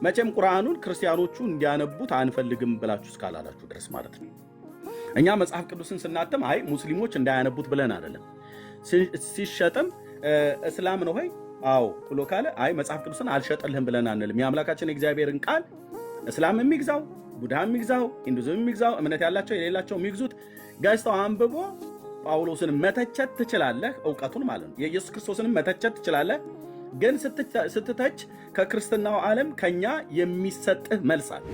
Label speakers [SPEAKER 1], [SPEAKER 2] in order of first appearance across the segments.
[SPEAKER 1] መቼም ቁርአኑን ክርስቲያኖቹ እንዲያነቡት አንፈልግም ብላችሁ እስካላላችሁ ድረስ ማለት ነው። እኛ መጽሐፍ ቅዱስን ስናትም አይ ሙስሊሞች እንዳያነቡት ብለን አይደለም። ሲሸጥም እስላም ነው ወይ አዎ ብሎ ካለ አይ መጽሐፍ ቅዱስን አልሸጥልህም ብለን አንልም። የአምላካችን የእግዚአብሔርን ቃል እስላም የሚግዛው፣ ቡድሃ የሚግዛው፣ ሂንዱዝም የሚግዛው፣ እምነት ያላቸው የሌላቸው የሚግዙት ገዝተው አንብቦ ጳውሎስን መተቸት ትችላለህ፣ እውቀቱን ማለት ነው። የኢየሱስ ክርስቶስንም መተቸት ትችላለህ። ግን ስትተች ከክርስትናው ዓለም ከኛ የሚሰጥህ መልስ አለ።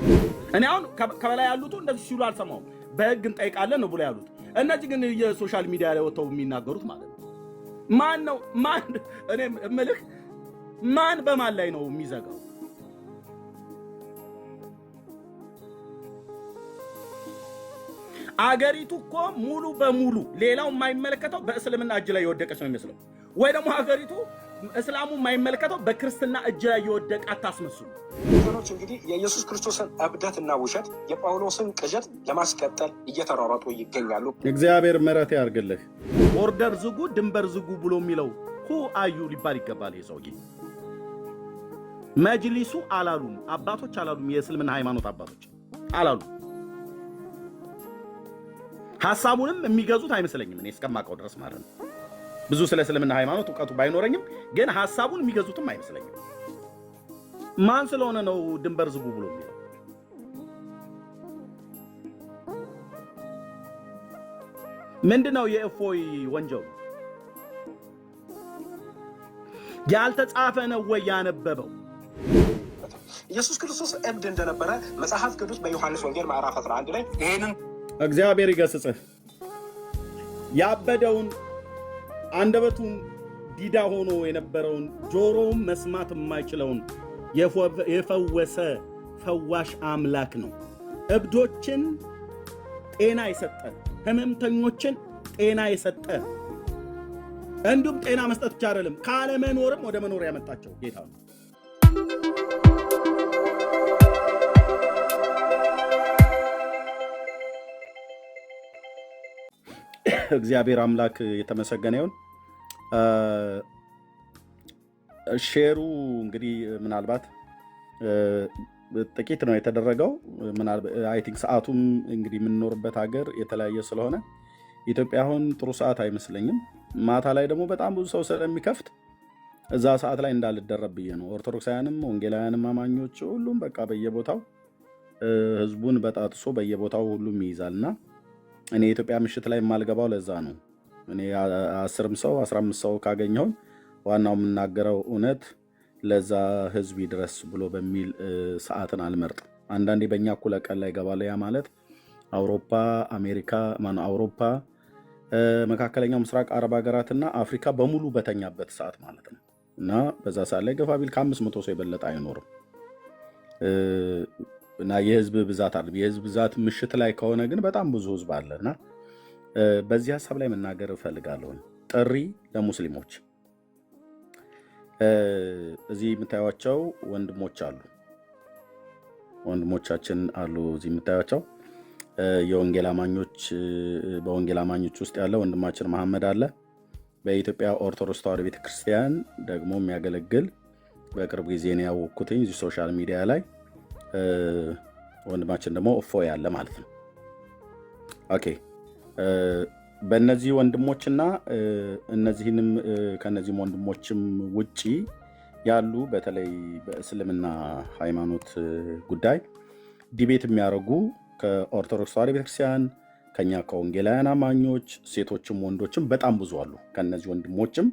[SPEAKER 1] እኔ አሁን ከበላይ ያሉቱ እንደዚህ ሲሉ አልሰማሁም። በህግ እንጠይቃለን ነው ብሎ ያሉት። እነዚህ ግን የ social media ላይ ወጥተው የሚናገሩት ማለት ነው። ማን ነው ማን? እኔ እምልህ ማን በማን ላይ ነው የሚዘጋው? አገሪቱ እኮ ሙሉ በሙሉ ሌላው የማይመለከተው በእስልምና እጅ ላይ የወደቀች ነው የሚመስለው። ወይ ደግሞ ሀገሪቱ እስላሙ የማይመለከተው በክርስትና እጅ ላይ የወደቀ አታስመስሉ።
[SPEAKER 2] ወገኖች እንግዲህ የኢየሱስ ክርስቶስን እብደትና ውሸት የጳውሎስን ቅዠት ለማስቀጠል እየተሯሯጡ ይገኛሉ።
[SPEAKER 1] እግዚአብሔር ምሕረት ያርግልህ። Border ዝጉ፣ ድንበር ዝጉ ብሎ የሚለው who are you ሊባል ይገባል። ይሄ ሰውዬ መጅሊሱ አላሉም፣ አባቶች አላሉም፣ የእስልምና ሃይማኖት አባቶች አላሉም። ሀሳቡንም የሚገዙት አይመስለኝም እኔ እስከማውቀው ድረስ ማለት ነው። ብዙ ስለ እስልምና ሃይማኖት እውቀቱ ባይኖረኝም ግን ሀሳቡን የሚገዙትም አይመስለኝም። ማን ስለሆነ ነው ድንበር ዝጉ ብሎ የሚለው? ምንድነው የእፎይ ወንጀሉ? ያልተጻፈ ነው ወይ ያነበበው?
[SPEAKER 2] ኢየሱስ ክርስቶስ እብድ እንደነበረ መጽሐፍ ቅዱስ በዮሐንስ ወንጌል ምዕራፍ 11 ላይ ይሄንን
[SPEAKER 1] እግዚአብሔር ይገስጽህ። ያበደውን አንደበቱን ዲዳ ሆኖ የነበረውን ጆሮውን መስማት የማይችለውን የፈወሰ ፈዋሽ አምላክ ነው። እብዶችን ጤና የሰጠ፣ ህመምተኞችን ጤና የሰጠ፣ እንዲሁም ጤና መስጠት ብቻ አይደለም ካለመኖርም ወደ መኖር ያመጣቸው ጌታ ነው። እግዚአብሔር አምላክ የተመሰገነ ይሁን። Share ኡ እንግዲህ ምናልባት ጥቂት ነው የተደረገው። I think ሰዓቱም እንግዲህ የምንኖርበት ሀገር የተለያየ ስለሆነ ኢትዮጵያ አሁን ጥሩ ሰዓት አይመስለኝም። ማታ ላይ ደግሞ በጣም ብዙ ሰው ስለሚከፍት እዛ ሰዓት ላይ እንዳልደረብ ብዬ ነው። ኦርቶዶክሳውያንም ወንጌላውያንም አማኞች ሁሉም በቃ በየቦታው ህዝቡን በጣጥሶ በየቦታው ሁሉም ይይዛል እና እኔ የኢትዮጵያ ምሽት ላይ የማልገባው ለዛ ነው። እኔ 10ም ሰው 15 ሰው ካገኘሁኝ ዋናው የምናገረው እውነት ለዛ ህዝብ ይድረስ ብሎ በሚል ሰዓትን አልመርጥም። አንዳንዴ በእኛ እኩለ ቀን ላይ እገባለሁ። ያ ማለት አውሮፓ፣ አሜሪካ፣ ማነው አውሮፓ፣ መካከለኛው ምስራቅ፣ አረብ ሀገራትና አፍሪካ በሙሉ በተኛበት ሰዓት ማለት ነው። እና በዛ ሰዓት ላይ ገፋ ቢል ከ500 ሰው የበለጠ አይኖርም። እና የህዝብ ብዛት አለ። የህዝብ ብዛት ምሽት ላይ ከሆነ ግን በጣም ብዙ ህዝብ አለ። እና በዚህ ሀሳብ ላይ መናገር እፈልጋለሁ። ጥሪ ለሙስሊሞች፣ እዚህ የምታዩቸው ወንድሞች አሉ፣ ወንድሞቻችን አሉ። እዚህ የምታዩቸው የወንጌል አማኞች፣ በወንጌል አማኞች ውስጥ ያለ ወንድማችን መሐመድ አለ። በኢትዮጵያ ኦርቶዶክስ ተዋሕዶ ቤተክርስቲያን ደግሞ የሚያገለግል በቅርብ ጊዜ ነው ያወቅኩትኝ እዚህ social media ላይ ወንድማችን ደግሞ እፎይ ያለ ማለት ነው። Okay፣ በእነዚህ ወንድሞችና እነዚህንም ከእነዚህም ወንድሞችም ውጪ ያሉ በተለይ በእስልምና ሃይማኖት ጉዳይ debate የሚያደርጉ ከኦርቶዶክስ ተዋሕዶ ቤተክርስቲያን፣ ከኛ ከወንጌላውያን አማኞች ሴቶችም ወንዶችም በጣም ብዙ አሉ። ከእነዚህ ወንድሞችም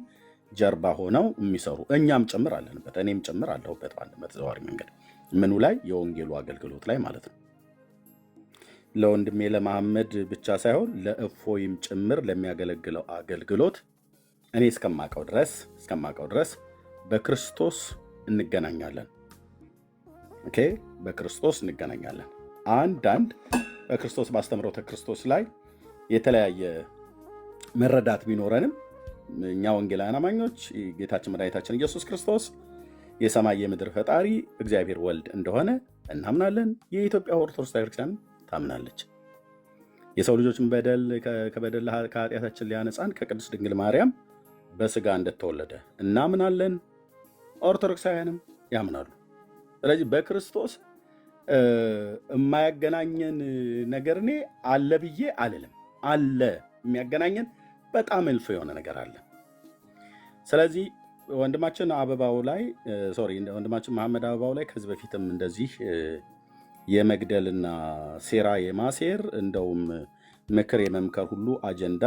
[SPEAKER 1] ጀርባ ሆነው የሚሰሩ እኛም ጭምር አለንበት፣ እኔም ጭምር አለሁበት በአንድ በተዘዋዋሪ መንገድ ምኑ ላይ የወንጌሉ አገልግሎት ላይ ማለት ነው። ለወንድሜ ለመሐመድ ብቻ ሳይሆን ለእፎይም ጭምር ለሚያገለግለው አገልግሎት እኔ እስከማውቀው ድረስ በክርስቶስ እንገናኛለን። Okay፣ በክርስቶስ እንገናኛለን። አንዳንድ በክርስቶስ በአስተምህሮተ ክርስቶስ ላይ የተለያየ መረዳት ቢኖረንም እኛ ወንጌላውያን አማኞች ጌታችን መድኃኒታችን ኢየሱስ ክርስቶስ የሰማይ የምድር ፈጣሪ እግዚአብሔር ወልድ እንደሆነ እናምናለን። የኢትዮጵያ ኦርቶዶክስ ቤተክርስቲያን ታምናለች። የሰው ልጆችን በደል ከበደል ከኃጢአታችን ሊያነጻን ከቅድስት ድንግል ማርያም በስጋ እንደተወለደ እናምናለን። ኦርቶዶክሳውያንም ያምናሉ። ስለዚህ በክርስቶስ የማያገናኘን ነገር እኔ አለ ብዬ አልልም። አለ፣ የሚያገናኘን በጣም እልፍ የሆነ ነገር አለ። ስለዚህ ወንድማችን አበባው ላይ፣ sorry፣ ወንድማችን መሐመድ አበባው ላይ ከዚህ በፊትም እንደዚህ የመግደልና ሴራ የማሴር፣ እንደውም ምክር የመምከር ሁሉ አጀንዳ፣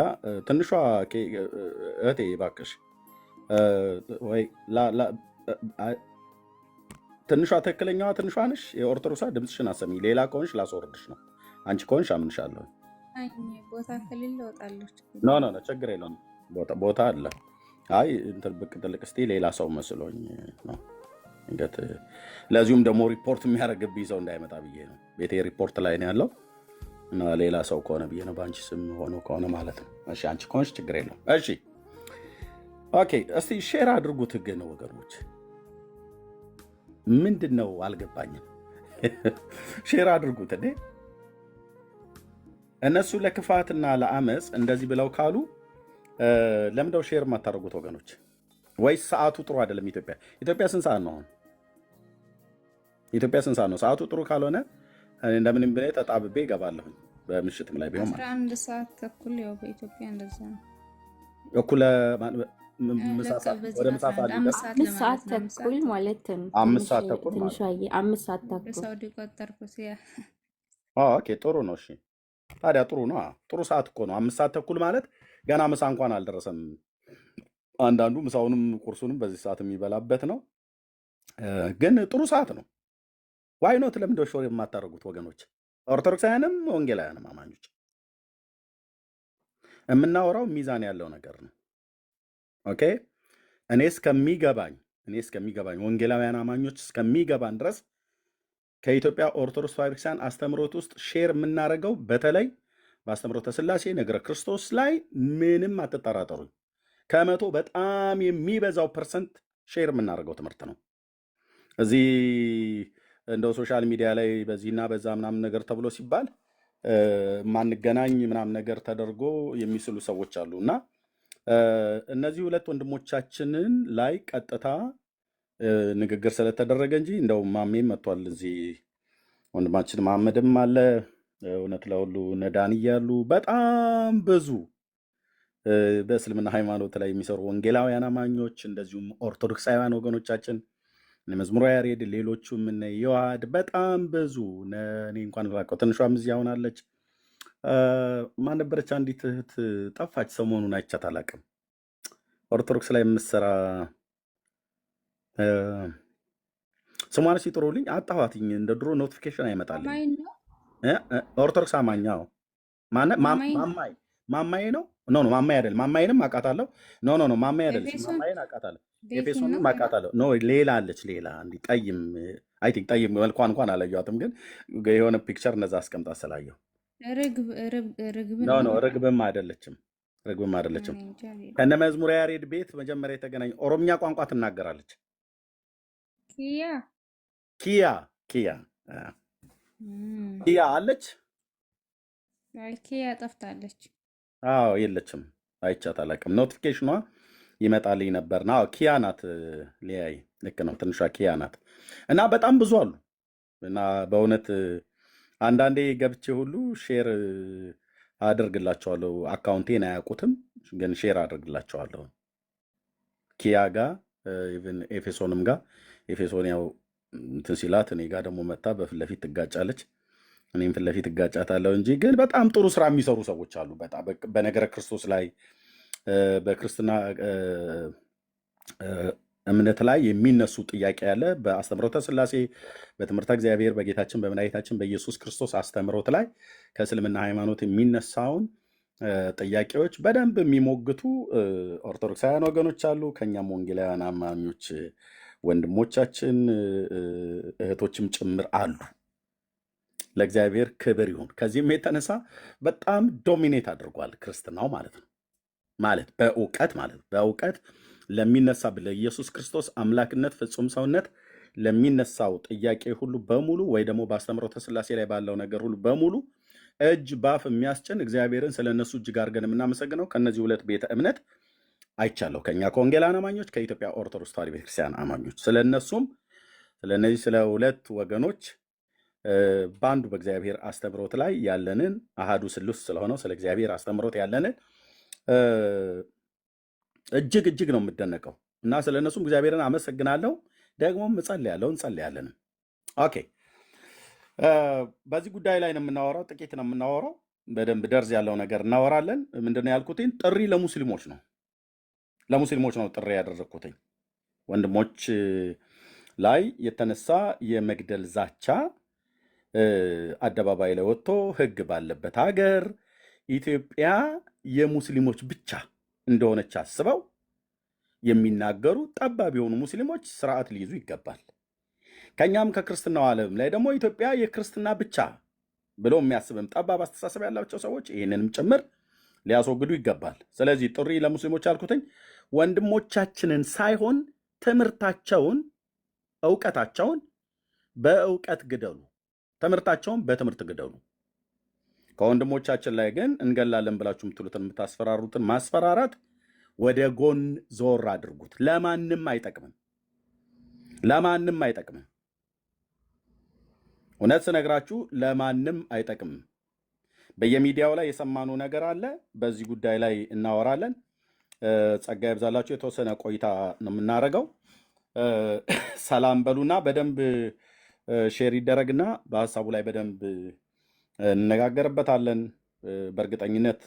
[SPEAKER 1] ትንሿ እህቴ እባክሽ ወይ ትንሿ፣ ትክክለኛዋ ትንሿ ነሽ የኦርቶዶክሷ፣ ድምፅሽን አሰሚኝ። ሌላ ከሆንሽ ላስወርድሽ ነው። አንቺ ከሆንሽ አምንሻለሁ።
[SPEAKER 3] አይ፣ ቦታ ከሌለ እወጣለሁ። ችግር
[SPEAKER 1] No
[SPEAKER 3] የለም።
[SPEAKER 1] No no፣ ችግር የለውም። ቦታ አለ። አይ፣ እንትን ብቅ ጥልቅ እስቲ ሌላ ሰው መስሎኝ ነው። ድንገት ለዚሁም ደግሞ ሪፖርት የሚያደርግብኝ ሰው እንዳይመጣ ብዬ ነው። ቤቴ ሪፖርት ላይ ነው ያለው እና ሌላ ሰው ከሆነ ብዬ ነው። በአንቺ ስም ሆኖ ከሆነ ማለት ነው። እሺ፣ አንቺ ከሆንሽ ችግር የለውም። እሺ፣ okay። እስቲ share አድርጉት ግን ወገኖች፣ ምንድን ነው አልገባኝም። Share አድርጉት እንዴ። እነሱ ለክፋትና ለአመፅ እንደዚህ ብለው ካሉ ለምንድነው share የማታደርጉት ወገኖች? ወይስ ሰዓቱ ጥሩ አይደለም? ኢትዮጵያ ስንት ሰዓት ነው አሁን? ኢትዮጵያ ስንት ሰዓት ነው? ሰዓቱ ጥሩ ካልሆነ እኔ እንደምንም ብዬ ተጣብቤ እገባለሁኝ በምሽትም ላይ ቢሆን
[SPEAKER 3] አስራ
[SPEAKER 1] ማለት ነው።
[SPEAKER 3] 1 ሰዓት ተኩል፣ ያው በኢትዮጵያ እንደዛ ነው።
[SPEAKER 1] እኩለ ምሳ
[SPEAKER 3] ለካ
[SPEAKER 1] ሰዓት
[SPEAKER 3] በዚህ
[SPEAKER 1] ወደ ምሳ
[SPEAKER 3] አስራ
[SPEAKER 1] ሰዓት
[SPEAKER 3] አንድ አምስት
[SPEAKER 1] ሊደርስ
[SPEAKER 3] ሰዓት
[SPEAKER 4] አምስት ሰዓት
[SPEAKER 3] ለማለት ነው። 5 ሰዓት
[SPEAKER 4] ተኩል ማለት ነው።
[SPEAKER 1] አምስት
[SPEAKER 4] ትንሽ
[SPEAKER 1] ሰዓት ተኩል ማለት ነው።
[SPEAKER 4] ትንሿዬ 5 ሰዓት ተኩል።
[SPEAKER 3] በሳውዲ ቆጠርኩት። Yeah።
[SPEAKER 1] Okay፣ ጥሩ ነው። እሺ ታዲያ ጥሩ ነው። ጥሩ ሰዓት እኮ ነው። 5 ሰዓት ተኩል ማለት ገና ምሳ እንኳን አልደረሰም። አንዳንዱ ምሳውንም ቁርሱንም በዚህ ሰዓት የሚበላበት ነው። ግን ጥሩ ሰዓት ነው። Why not? ለምንድነው share የማታደርጉት ወገኖች? ኦርቶዶክሳውያንም ወንጌላውያንም አማኞች የምናወራው ሚዛን ያለው ነገር ነው። Okay፣ እኔ እስከሚገባኝ ወንጌላውያን አማኞች እስከሚገባን ድረስ ከኢትዮጵያ ኦርቶዶክስ ተዋሕዶ ቤተክርስቲያን አስተምህሮት ውስጥ share የምናደርገው በተለይ በአስተምህሮተ ሥላሴ፣ ነገረ ክርስቶስ ላይ ምንም አትጠራጠሩኝ። ከ100 በጣም የሚበዛው percent share የምናደርገው ትምህርት ነው። እዚህ እንደው social media ላይ በዚህና በዛ ምናምን ነገር ተብሎ ሲባል ማንገናኝ ምናምን ነገር ተደርጎ የሚስሉ ሰዎች አሉ። እና እነዚህ ሁለት ወንድሞቻችንን ላይ ቀጥታ ንግግር ስለተደረገ እንጂ እንደው ማሜም መጥቷል፣ እዚህ ወንድማችን መሐመድም አለ፣ እውነት ለሁሉ ነዳን እያሉ በጣም ብዙ በእስልምና ሃይማኖት ላይ የሚሰሩ ወንጌላውያን አማኞች፣ እንደዚሁም ኦርቶዶክሳውያን ወገኖቻችን እነ መዝሙረ ያሬድ፣ ሌሎቹም እነ ዮሐድ፣ በጣም ብዙ እኔ እንኳን ራቀው፣ ትንሿም እዚህ አሁን አለች። ማን ነበረች? አንዲት እህት ጠፋች፣ ሰሞኑን አይቻት አላውቅም። ኦርቶዶክስ ላይ የምትሰራ፣ ስሟን ሲጥሩልኝ አጣኋትኝ። እንደ ድሮ notification አይመጣልኝም።
[SPEAKER 3] አማኝ ነው።
[SPEAKER 1] ኦርቶዶክስ አማኝ፣ አዎ።
[SPEAKER 3] ማማይ ነው።
[SPEAKER 1] ማማይ፣ ማማዬ ነው። No, no፣ ማማዬ አይደለም። ማማዬንም አውቃታለሁ። No, no, no፣ ማማዬ አይደለችም።
[SPEAKER 3] ኤፌሶን
[SPEAKER 1] ማማዬን አውቃታለሁ።
[SPEAKER 3] ቤቲ ነው።
[SPEAKER 1] ኤፌሶንም አውቃታለሁ። No፣ ሌላ አለች። ሌላ እንዲህ ጠይም፣ I think ጠይም፣ መልኳን እንኳን አላየኋትም፣ ግን የሆነ picture እነዛ አስቀምጣ ስላየሁ።
[SPEAKER 3] ርግብ ርግብን
[SPEAKER 1] No, no።
[SPEAKER 3] ነው።
[SPEAKER 1] ርግብም አይደለችም። ርግብም አይደለችም።
[SPEAKER 3] እኔ እንጃ።
[SPEAKER 1] ከነ መዝሙረ ያሬድ ቤት መጀመሪያ የተገናኘ፣ ኦሮምኛ ቋንቋ ትናገራለች።
[SPEAKER 3] ኪያ።
[SPEAKER 1] ኪያ፣ ኪያ፣ ኪያ አለች።
[SPEAKER 3] አይ፣ ኪያ ጠፍታለች።
[SPEAKER 1] አዎ፣ የለችም። አይቻት አላውቅም። Notification ኗ ይመጣልኝ ነበር። አዎ፣ ኪያ ናት። ሊያይ ልክ ነው። ትንሿ ኪያ ናት። እና በጣም ብዙ አሉ። እና በእውነት አንዳንዴ ገብቼ ሁሉ share አደርግላቸዋለሁ። Account ኤን አያውቁትም፣ ግን share አደርግላቸዋለሁ። ኪያ ጋ፣ even ኤፌሶንም ጋር፣ ኤፌሶን ያው እንትን ሲላት እኔ ጋር ደግሞ መታ በፊት ለፊት ትጋጫለች። እኔም ፊት ለፊት እጋጫታለሁ እንጂ ግን በጣም ጥሩ ስራ የሚሰሩ ሰዎች አሉ። በጣም በነገረ ክርስቶስ ላይ፣ በክርስትና እምነት ላይ የሚነሱ ጥያቄ ያለ፣ በአስተምህሮተ ሥላሴ፣ በትምህርተ እግዚአብሔር፣ በጌታችን በመድኃኒታችን በኢየሱስ ክርስቶስ አስተምህሮት ላይ ከእስልምና ሃይማኖት የሚነሳውን ጥያቄዎች በደንብ የሚሞግቱ ኦርቶዶክሳውያን ወገኖች አሉ። ከኛም ወንጌላውያን አማኞች ወንድሞቻችን እህቶችም ጭምር አሉ። ለእግዚአብሔር ክብር ይሁን። ከዚህም የተነሳ በጣም dominate አድርጓል ክርስትናው ማለት ነው። ማለት በእውቀት ማለት ነው። በእውቀት ለሚነሳ፣ ለኢየሱስ ክርስቶስ አምላክነት ፍጹም ሰውነት ለሚነሳው ጥያቄ ሁሉ በሙሉ ወይ ደግሞ በአስተምህሮተ ሥላሴ ላይ ባለው ነገር ሁሉ በሙሉ እጅ ባፍ የሚያስጭን፣ እግዚአብሔርን ስለ እነሱ እጅግ አድርገን የምናመሰግነው ከእነዚህ ሁለት ቤተ እምነት አይቻለሁ። ከኛ ከወንጌላውያን አማኞች፣ ከኢትዮጵያ ኦርቶዶክስ ተዋሕዶ ቤተክርስቲያን አማኞች ስለ እነሱም ስለነዚህ ስለ ሁለት ወገኖች በአንዱ በእግዚአብሔር አስተምሮት ላይ ያለንን አሃዱ ስሉስ ስለሆነው ስለ እግዚአብሔር አስተምሮት ያለንን እጅግ እጅግ ነው የምደነቀው እና ስለ እነሱም እግዚአብሔርን አመሰግናለሁ። ደግሞም እጸልያለሁ፣ እንጸልያለንም። Okay፣ በዚህ ጉዳይ ላይ ነው የምናወራው። ጥቂት ነው የምናወራው። በደንብ ደርዝ ያለው ነገር እናወራለን። ምንድነው ያልኩትኝ? ጥሪ ለሙስሊሞች ነው፣ ለሙስሊሞች ነው ጥሪ ያደረግኩትኝ። ወንድሞች ላይ የተነሳ የመግደል ዛቻ አደባባይ ላይ ወጥቶ ሕግ ባለበት ሀገር ኢትዮጵያ የሙስሊሞች ብቻ እንደሆነች አስበው የሚናገሩ ጠባብ የሆኑ ሙስሊሞች ስርዓት ሊይዙ ይገባል። ከኛም ከክርስትናው ዓለም ላይ ደግሞ ኢትዮጵያ የክርስትና ብቻ ብሎ የሚያስብም ጠባብ አስተሳሰብ ያላቸው ሰዎች ይህንንም ጭምር ሊያስወግዱ ይገባል። ስለዚህ ጥሪ ለሙስሊሞች ያልኩትኝ ወንድሞቻችንን ሳይሆን ትምህርታቸውን፣ እውቀታቸውን በእውቀት ግደሉ፣ ትምህርታቸውን በትምህርት ግደሉ። ከወንድሞቻችን ላይ ግን እንገላለን ብላችሁ የምትሉትን የምታስፈራሩትን ማስፈራራት ወደ ጎን ዞር አድርጉት። ለማንም አይጠቅምም፣ ለማንም አይጠቅምም። እውነት ስነግራችሁ ለማንም አይጠቅምም። በየሚዲያው ላይ የሰማነው ነገር አለ። በዚህ ጉዳይ ላይ እናወራለን። ጸጋ ይብዛላችሁ። የተወሰነ ቆይታ ነው የምናደርገው። ሰላም በሉና በደንብ share ይደረግና በሀሳቡ ላይ በደንብ እንነጋገርበታለን። በእርግጠኝነት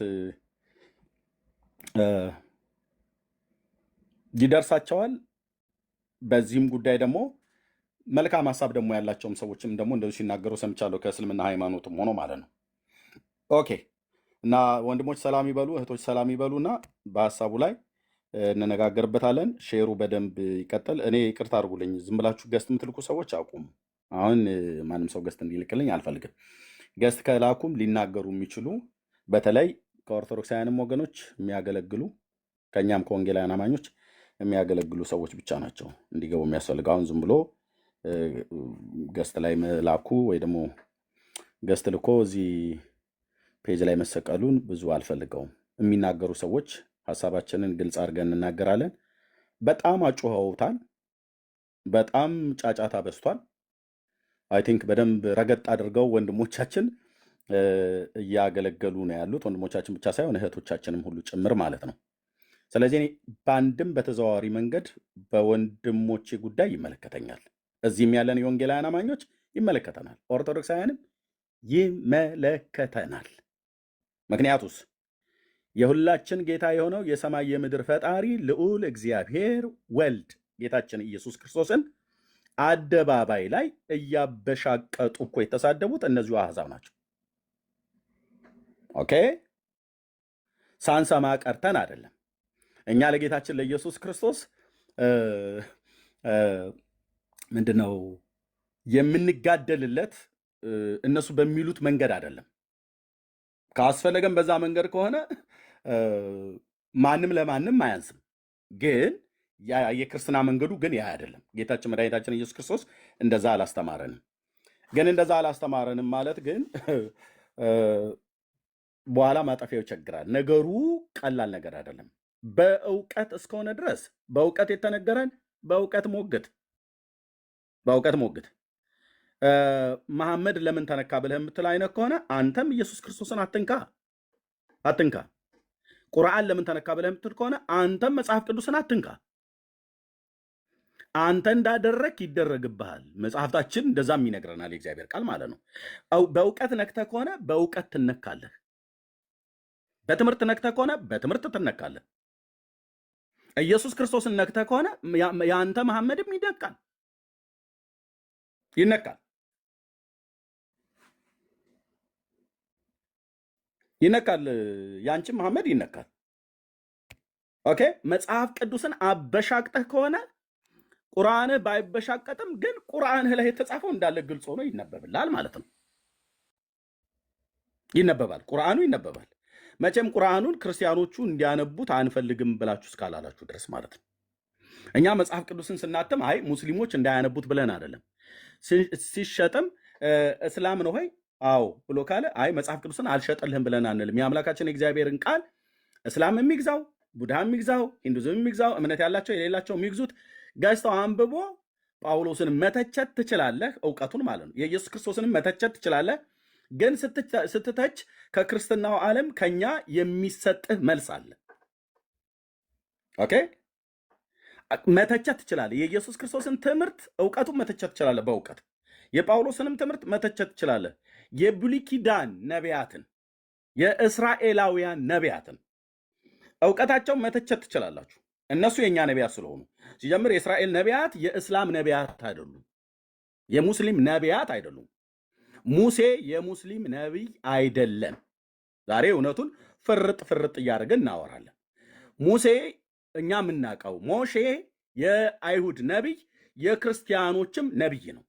[SPEAKER 1] ይደርሳቸዋል። በዚህም ጉዳይ ደግሞ መልካም ሀሳብ ደግሞ ያላቸውም ሰዎችም ደግሞ እንደዚሁ ሲናገሩ ሰምቻለሁ፣ ከእስልምና ሃይማኖትም ሆኖ ማለት ነው። Okay፣ እና ወንድሞች ሰላም ይበሉ፣ እህቶች ሰላም ይበሉና በሀሳቡ ላይ እንነጋገርበታለን። Share ኡ በደንብ ይቀጥል። እኔ ይቅርታ አድርጉልኝ፣ ዝም ብላችሁ guest የምትልኩ ሰዎች አቁሙ። አሁን ማንም ሰው guest እንዲልክልኝ አልፈልግም። Guest ከላኩም ሊናገሩ የሚችሉ በተለይ ከኦርቶዶክሳውያንም ወገኖች የሚያገለግሉ ከእኛም ከወንጌላውያን አማኞች የሚያገለግሉ ሰዎች ብቻ ናቸው እንዲገቡ የሚያስፈልገው። አሁን ዝም ብሎ guest ላይ መላኩ ወይ ደግሞ guest ልኮ እዚህ page ላይ መሰቀሉን ብዙ አልፈልገውም። የሚናገሩ ሰዎች ሀሳባችንን ግልጽ አድርገን እንናገራለን። በጣም አጩኸውታል። በጣም ጫጫታ በዝቷል። I think በደንብ ረገጥ አድርገው ወንድሞቻችን እያገለገሉ ነው ያሉት። ወንድሞቻችን ብቻ ሳይሆን እህቶቻችንም ሁሉ ጭምር ማለት ነው። ስለዚህ እኔ በአንድም በተዘዋዋሪ መንገድ በወንድሞቼ ጉዳይ ይመለከተኛል። እዚህም ያለን የወንጌላውያን አማኞች ይመለከተናል፣ ኦርቶዶክሳውያንም ይመለከተናል። ምክንያቱስ የሁላችን ጌታ የሆነው የሰማይ የምድር ፈጣሪ ልዑል እግዚአብሔር ወልድ ጌታችን ኢየሱስ ክርስቶስን አደባባይ ላይ እያበሻቀጡ እኮ የተሳደቡት እነዚሁ አሕዛብ ናቸው። Okay፣ ሳንሰማ ቀርተን አይደለም። እኛ ለጌታችን ለኢየሱስ ክርስቶስ ምንድነው የምንጋደልለት እነሱ በሚሉት መንገድ አይደለም። ካስፈለገም በዛ መንገድ ከሆነ ማንም ለማንም አያንስም። ግን የክርስትና መንገዱ ግን ያ አይደለም። ጌታችን መድኃኒታችን ኢየሱስ ክርስቶስ እንደዛ አላስተማረንም። ግን እንደዛ አላስተማረንም ማለት ግን በኋላ ማጠፊያው ይቸግራል። ነገሩ ቀላል ነገር አይደለም። በእውቀት እስከሆነ ድረስ በእውቀት የተነገረን በእውቀት ሞግት፣ በእውቀት ሞግት። መሐመድ ለምን ተነካ ብለህ የምትል አይነት ከሆነ አንተም ኢየሱስ ክርስቶስን አትንካ አትንካ። ቁርአን ለምን ተነካ ብለህ የምትል ከሆነ አንተም መጽሐፍ ቅዱስን አትንካ። አንተ እንዳደረክ ይደረግብሃል። መጽሐፍታችን እንደዛም ይነግረናል የእግዚአብሔር ቃል ማለት ነው። በእውቀት ነክተህ ከሆነ በእውቀት ትነካለህ። በትምህርት ነክተህ ከሆነ በትምህርት ትነካለህ። ኢየሱስ ክርስቶስን ነክተህ ከሆነ የአንተ መሐመድም ይነካል ይነካል ይነካል። ያንቺም መሐመድ ይነካል። Okay፣ መጽሐፍ ቅዱስን አበሻቅጠህ ከሆነ ቁርአንህ ባይበሻቀጥም ግን ቁርአንህ ላይ የተጻፈው እንዳለ ግልጽ ሆኖ ይነበብልሃል ማለት ነው። ይነበባል፣ ቁርአኑ ይነበባል። መቼም ቁርአኑን ክርስቲያኖቹ እንዲያነቡት አንፈልግም ብላችሁ እስካላላችሁ ድረስ ማለት ነው። እኛ መጽሐፍ ቅዱስን ስናትም አይ ሙስሊሞች እንዳያነቡት ብለን አይደለም። ሲሸጥም እስላም ነው ሆይ አዎ ብሎ ካለ አይ መጽሐፍ ቅዱስን አልሸጥልህም ብለን አንልም። የአምላካችን የእግዚአብሔርን ቃል እስላም የሚግዛው ቡድሃ የሚግዛው ሂንዱዝም የሚግዛው እምነት ያላቸው የሌላቸው የሚግዙት ገዝተው አንብቦ ጳውሎስን መተቸት ትችላለህ፣ እውቀቱን ማለት ነው። የኢየሱስ ክርስቶስንም መተቸት ትችላለህ። ግን ስትተች ከክርስትናው ዓለም ከኛ የሚሰጥህ መልስ አለ። Okay፣ መተቸት ትችላለህ። የኢየሱስ ክርስቶስን ትምህርት እውቀቱን መተቸት ትችላለህ በእውቀት። የጳውሎስንም ትምህርት መተቸት ትችላለህ። የብሉይ ኪዳን ነቢያትን፣ የእስራኤላውያን ነቢያትን እውቀታቸውን መተቸት ትችላላችሁ። እነሱ የእኛ ነቢያት ስለሆኑ። ሲጀምር የእስራኤል ነቢያት የእስላም ነቢያት አይደሉም፣ የሙስሊም ነቢያት አይደሉም። ሙሴ የሙስሊም ነቢይ አይደለም። ዛሬ እውነቱን ፍርጥ ፍርጥ እያደረግን እናወራለን። ሙሴ እኛ የምናውቀው ሞሼ የአይሁድ ነቢይ የክርስቲያኖችም ነቢይ ነው።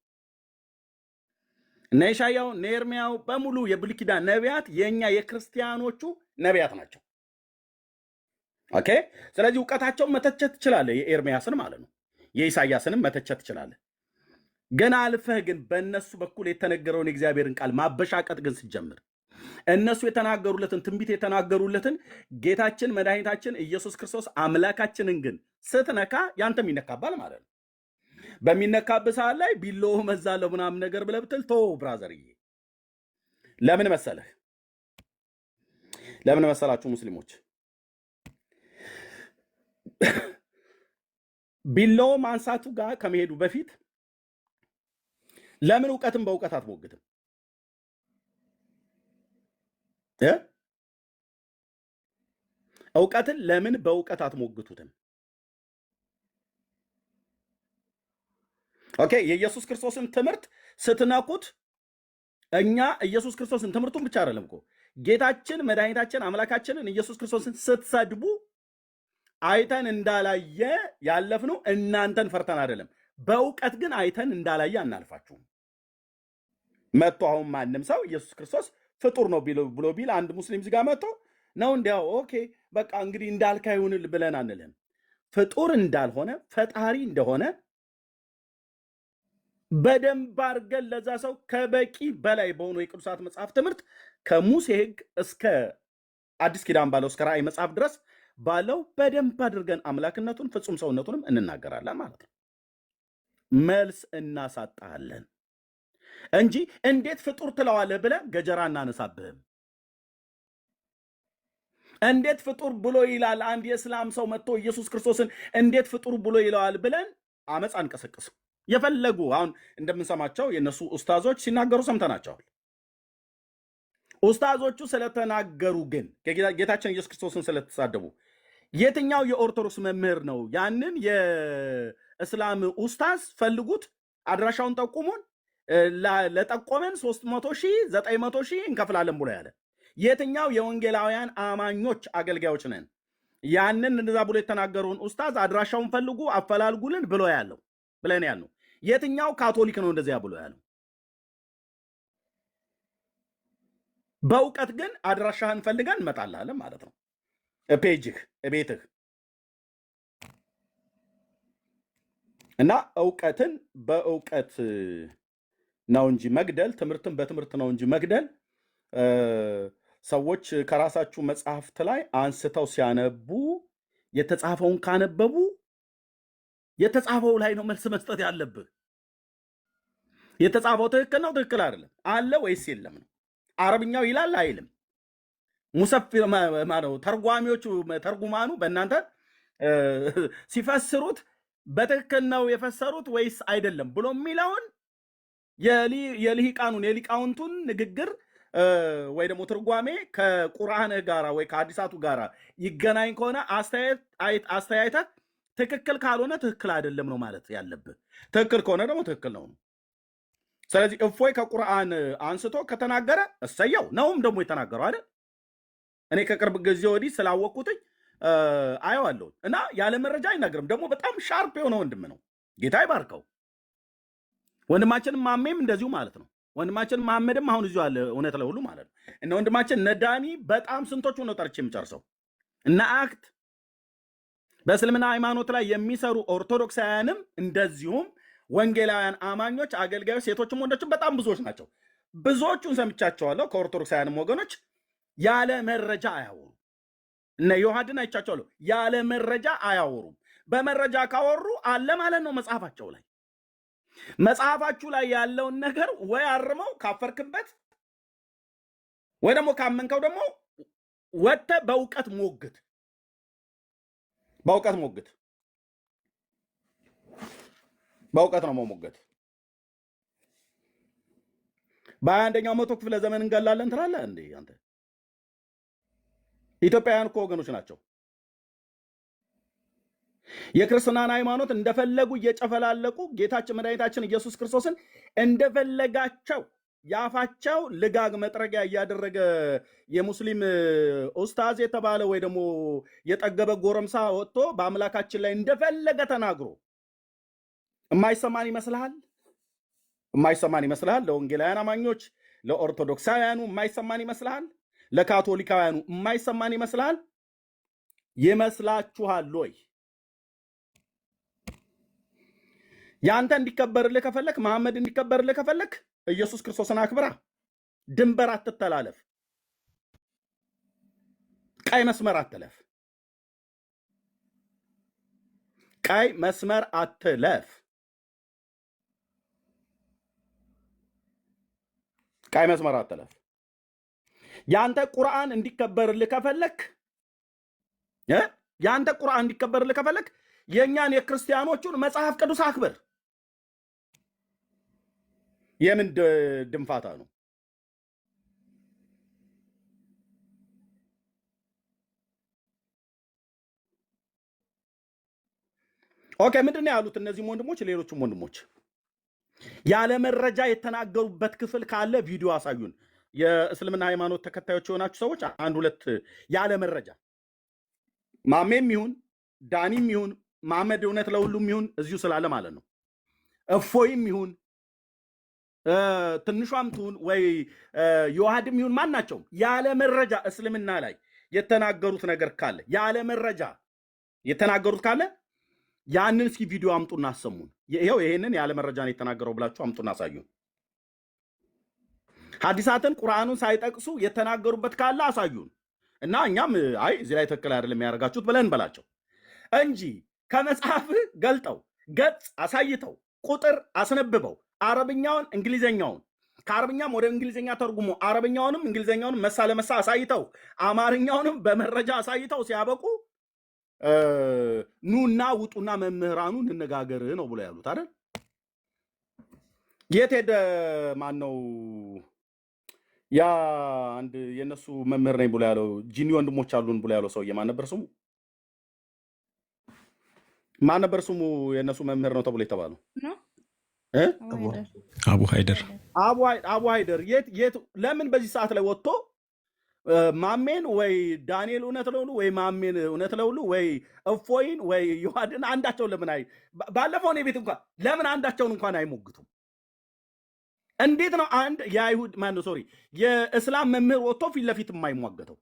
[SPEAKER 1] እነ ኢሻያው እነ ኤርምያው በሙሉ የብሉይ ኪዳን ነቢያት የእኛ የክርስቲያኖቹ ነቢያት ናቸው። Okay። ስለዚህ እውቀታቸውን መተቸት ትችላለህ፣ የኤርምያስን ማለት ነው። የኢሳያስንም መተቸት ትችላለህ። ገና አልፈህ ግን በእነሱ በኩል የተነገረውን የእግዚአብሔርን ቃል ማበሻቀጥ ግን ስትጀምር፣ እነሱ የተናገሩለትን ትንቢት የተናገሩለትን ጌታችን መድኃኒታችን ኢየሱስ ክርስቶስ አምላካችንን ግን ስትነካ ያንተም ይነካባል ማለት ነው። በሚነካብህ ሰዓት ላይ ቢላዋ መዛለሁ ምናምን ነገር ብለህ ብትል ቶ brother ዬ፣ ለምን መሰለህ? ለምን መሰላችሁ ሙስሊሞች ቢላዋ ማንሳቱ ጋር ከመሄዱ በፊት ለምን እውቀትን በእውቀት አትሞግትም? እ? እውቀትን ለምን በእውቀት አትሞግቱትም? Okay፣ የኢየሱስ ክርስቶስን ትምህርት ስትነኩት እኛ ኢየሱስ ክርስቶስን ትምህርቱን ብቻ አይደለም እኮ፣ ጌታችን መድኃኒታችን አምላካችንን ኢየሱስ ክርስቶስን ስትሰድቡ አይተን እንዳላየ ያለፍነው እናንተን ፈርተን አይደለም። በእውቀት ግን አይተን እንዳላየ አናልፋችሁም። መጥቶ አሁን ማንም ሰው ኢየሱስ ክርስቶስ ፍጡር ነው ብሎ ቢል፣ አንድ ሙስሊም እዚህ ጋር መጥቶ ነው እንዲያው okay በቃ እንግዲህ እንዳልካ ይሁንል ብለን አንልም። ፍጡር እንዳልሆነ፣ ፈጣሪ እንደሆነ በደንብ አድርገን ለዛ ሰው ከበቂ በላይ በሆኑ የቅዱሳት መጽሐፍ ትምህርት ከሙሴ ሕግ እስከ አዲስ ኪዳን ባለው እስከ ራእይ መጽሐፍ ድረስ ባለው በደንብ አድርገን አምላክነቱን ፍጹም ሰውነቱንም እንናገራለን ማለት ነው። መልስ እናሳጣለን እንጂ እንዴት ፍጡር ትለዋለህ ብለህ ገጀራ እናነሳብህም። እንዴት ፍጡር ብሎ ይላል አንድ የእስላም ሰው መጥቶ ኢየሱስ ክርስቶስን እንዴት ፍጡር ብሎ ይለዋል ብለን አመፅ አንቀሰቅስም። የፈለጉ አሁን እንደምንሰማቸው የእነሱ ኡስታዞች ሲናገሩ ሰምተናቸዋል። ኡስታዞቹ ስለተናገሩ ግን ጌታችን ኢየሱስ ክርስቶስን ስለተሳደቡ የትኛው የኦርቶዶክስ መምህር ነው ያንን የእስላም ኡስታዝ ፈልጉት፣ አድራሻውን ጠቁሙን፣ ለጠቆመን 300 ሺህ 900 ሺህ እንከፍላለን ብሎ ያለ? የትኛው የወንጌላውያን አማኞች አገልጋዮች ነን ያንን እንደዛ ብሎ የተናገረውን ኡስታዝ አድራሻውን ፈልጉ አፈላልጉልን ብሎ ያለው ብለን ያልነው? የትኛው ካቶሊክ ነው እንደዚያ ብሎ ያለው? በእውቀት ግን አድራሻህን ፈልገን እንመጣልሃለን ማለት ነው። Page ህ፣ ቤትህ። እና እውቀትን በእውቀት ነው እንጂ መግደል፣ ትምህርትን በትምህርት ነው እንጂ መግደል፣ ሰዎች ከራሳችሁ መጽሐፍት ላይ አንስተው ሲያነቡ የተጻፈውን ካነበቡ የተጻፈው ላይ ነው መልስ መስጠት ያለብህ። የተጻፈው ትክክል ነው፣ ትክክል አይደለም፣ አለ ወይስ የለም ነው። አረብኛው ይላል አይልም። ሙሰፊር ማነው ተርጓሚዎቹ ተርጉማኑ በእናንተ ሲፈስሩት በትክክል ነው የፈሰሩት ወይስ አይደለም ብሎ የሚለውን የልሂቃኑን የሊቃውንቱን ንግግር ወይ ደግሞ ትርጓሜ ከቁርአንህ ጋራ ወይ ከሐዲሳቱ ጋራ ይገናኝ ከሆነ አስተያየተህ ትክክል ካልሆነ ትክክል አይደለም ነው ማለት ያለብህ። ትክክል ከሆነ ደግሞ ትክክል ነው። ስለዚህ እፎይ ከቁርአን አንስቶ ከተናገረ እሰየው ነውም ደግሞ የተናገረው አይደል? እኔ ከቅርብ ጊዜ ወዲህ ስላወቅኩትኝ አየዋለሁ እና ያለ መረጃ አይናገርም። ደግሞ በጣም sharp የሆነ ወንድም ነው። ጌታ ይባርከው። ወንድማችን ማሜም እንደዚሁ ማለት ነው። ወንድማችን መሐመድም አሁን እዚሁ አለ፣ እውነት ለሁሉ ማለት ነው። እነ ወንድማችን ነዳኒ በጣም ስንቶቹ ነው ጠርቼ የምጨርሰው። እነ አክት በእስልምና ሃይማኖት ላይ የሚሰሩ ኦርቶዶክሳውያንም እንደዚሁም ወንጌላውያን አማኞች አገልጋዮች፣ ሴቶችም ወንዶችም በጣም ብዙዎች ናቸው። ብዙዎቹን ሰምቻቸዋለሁ። ከኦርቶዶክሳውያንም ወገኖች ያለ መረጃ አያወሩም። እነ ዮሐድን አይቻቸዋለሁ። ያለ መረጃ አያወሩም። በመረጃ ካወሩ አለ ማለት ነው መጽሐፋቸው ላይ። መጽሐፋችሁ ላይ ያለውን ነገር ወይ አርመው ካፈርክበት፣ ወይ ደግሞ ካመንከው ደግሞ ወጥተህ በእውቀት ሞግት፣ በእውቀት ሞግት። በእውቀት ነው መሞገት። በ21ኛው መቶ ክፍለ ዘመን እንገላለን ትላለህ እንዴ አንተ? ኢትዮጵያውያን እኮ ወገኖች ናቸው። የክርስትናን ሃይማኖት እንደፈለጉ እየጨፈላለቁ ጌታችን መድኃኒታችን ኢየሱስ ክርስቶስን እንደፈለጋቸው የአፋቸው ልጋግ መጥረጊያ እያደረገ የሙስሊም ኡስታዝ የተባለ ወይ ደግሞ የጠገበ ጎረምሳ ወጥቶ በአምላካችን ላይ እንደፈለገ ተናግሮ የማይሰማን ይመስልሃል? የማይሰማን ይመስልሃል? ለወንጌላውያን አማኞች፣ ለኦርቶዶክሳውያኑ የማይሰማን ይመስልሃል? ለካቶሊካውያኑ የማይሰማን ይመስልሃል? ይመስላችኋል ወይ? ያንተ እንዲከበርልህ ከፈለክ፣ መሐመድ እንዲከበርልህ ከፈለክ ኢየሱስ ክርስቶስን አክብራ። ድንበር አትተላለፍ። ቀይ መስመር አትለፍ። ቀይ መስመር አትለፍ። ቀይ መስመር አትለፍ። ያንተ ቁርአን እንዲከበርልህ ከፈለክ እ ያንተ ቁርአን እንዲከበርልህ ከፈለክ የእኛን የክርስቲያኖቹን መጽሐፍ ቅዱስ አክብር። የምን ድንፋታ ነው? Okay፣ ምንድን ነው ያሉት እነዚህም ወንድሞች ሌሎችም ወንድሞች ያለ መረጃ የተናገሩበት ክፍል ካለ ቪዲዮ አሳዩን። የእስልምና ሃይማኖት ተከታዮች የሆናችሁ ሰዎች አንድ ሁለት ያለ መረጃ ማሜም ይሁን ዳኒም ይሁን ማመድ እውነት ለሁሉም ይሁን እዚሁ ስላለ ማለት ነው፣ እፎይም ይሁን ትንሿም ትሁን ወይ ዮሐድም ይሁን ማናቸውም ያለ መረጃ እስልምና ላይ የተናገሩት ነገር ካለ፣ ያለ መረጃ የተናገሩት ካለ ያንን እስኪ ቪዲዮ አምጡና አሰሙን። ይኸው ይሄንን ያለ መረጃ ነው የተናገረው ብላችሁ አምጡና አሳዩን። ሐዲሳትን ቁርአኑን ሳይጠቅሱ የተናገሩበት ካለ አሳዩን እና እኛም አይ እዚህ ላይ ትክክል አይደለም ያደርጋችሁት ብለን እንበላቸው እንጂ ከመጽሐፍ ገልጠው ገጽ አሳይተው ቁጥር አስነብበው አረብኛውን እንግሊዘኛውን ከአረብኛም ወደ እንግሊዝኛ ተርጉሞ አረብኛውንም እንግሊዝኛውንም መሳ ለመሳ አሳይተው አማርኛውንም በመረጃ አሳይተው ሲያበቁ ኑና ውጡና መምህራኑ እንነጋገር ነው ብሎ ያሉት አይደል? የት ሄደ? ማን ነው ያ አንድ የእነሱ መምህር ነኝ ብሎ ያለው፣ ጂኒ ወንድሞች አሉን ብሎ ያለው ሰውዬ ማን ነበር ስሙ? ማን ነበር ስሙ? የእነሱ መምህር ነው ተብሎ የተባለው
[SPEAKER 3] ነው
[SPEAKER 1] እ?
[SPEAKER 3] አቡ ሃይደር።
[SPEAKER 4] አቡ ሃይደር።
[SPEAKER 1] አቡ ሃይደር የት ለምን በዚህ ሰዓት ላይ ወጥቶ ማሜን ወይ ዳንኤል እውነት ለሁሉ ወይ ማሜን እውነት ለሁሉ ወይ እፎይን ወይ ዮሐድን አንዳቸውን ለምን አይ ባለፈው እኔ ቤት እንኳን ለምን አንዳቸውን እንኳን አይሞግቱም? እንዴት ነው አንድ የአይሁድ ማነው sorry የእስላም መምህር ወጥቶ ፊት ለፊት የማይሟገተው?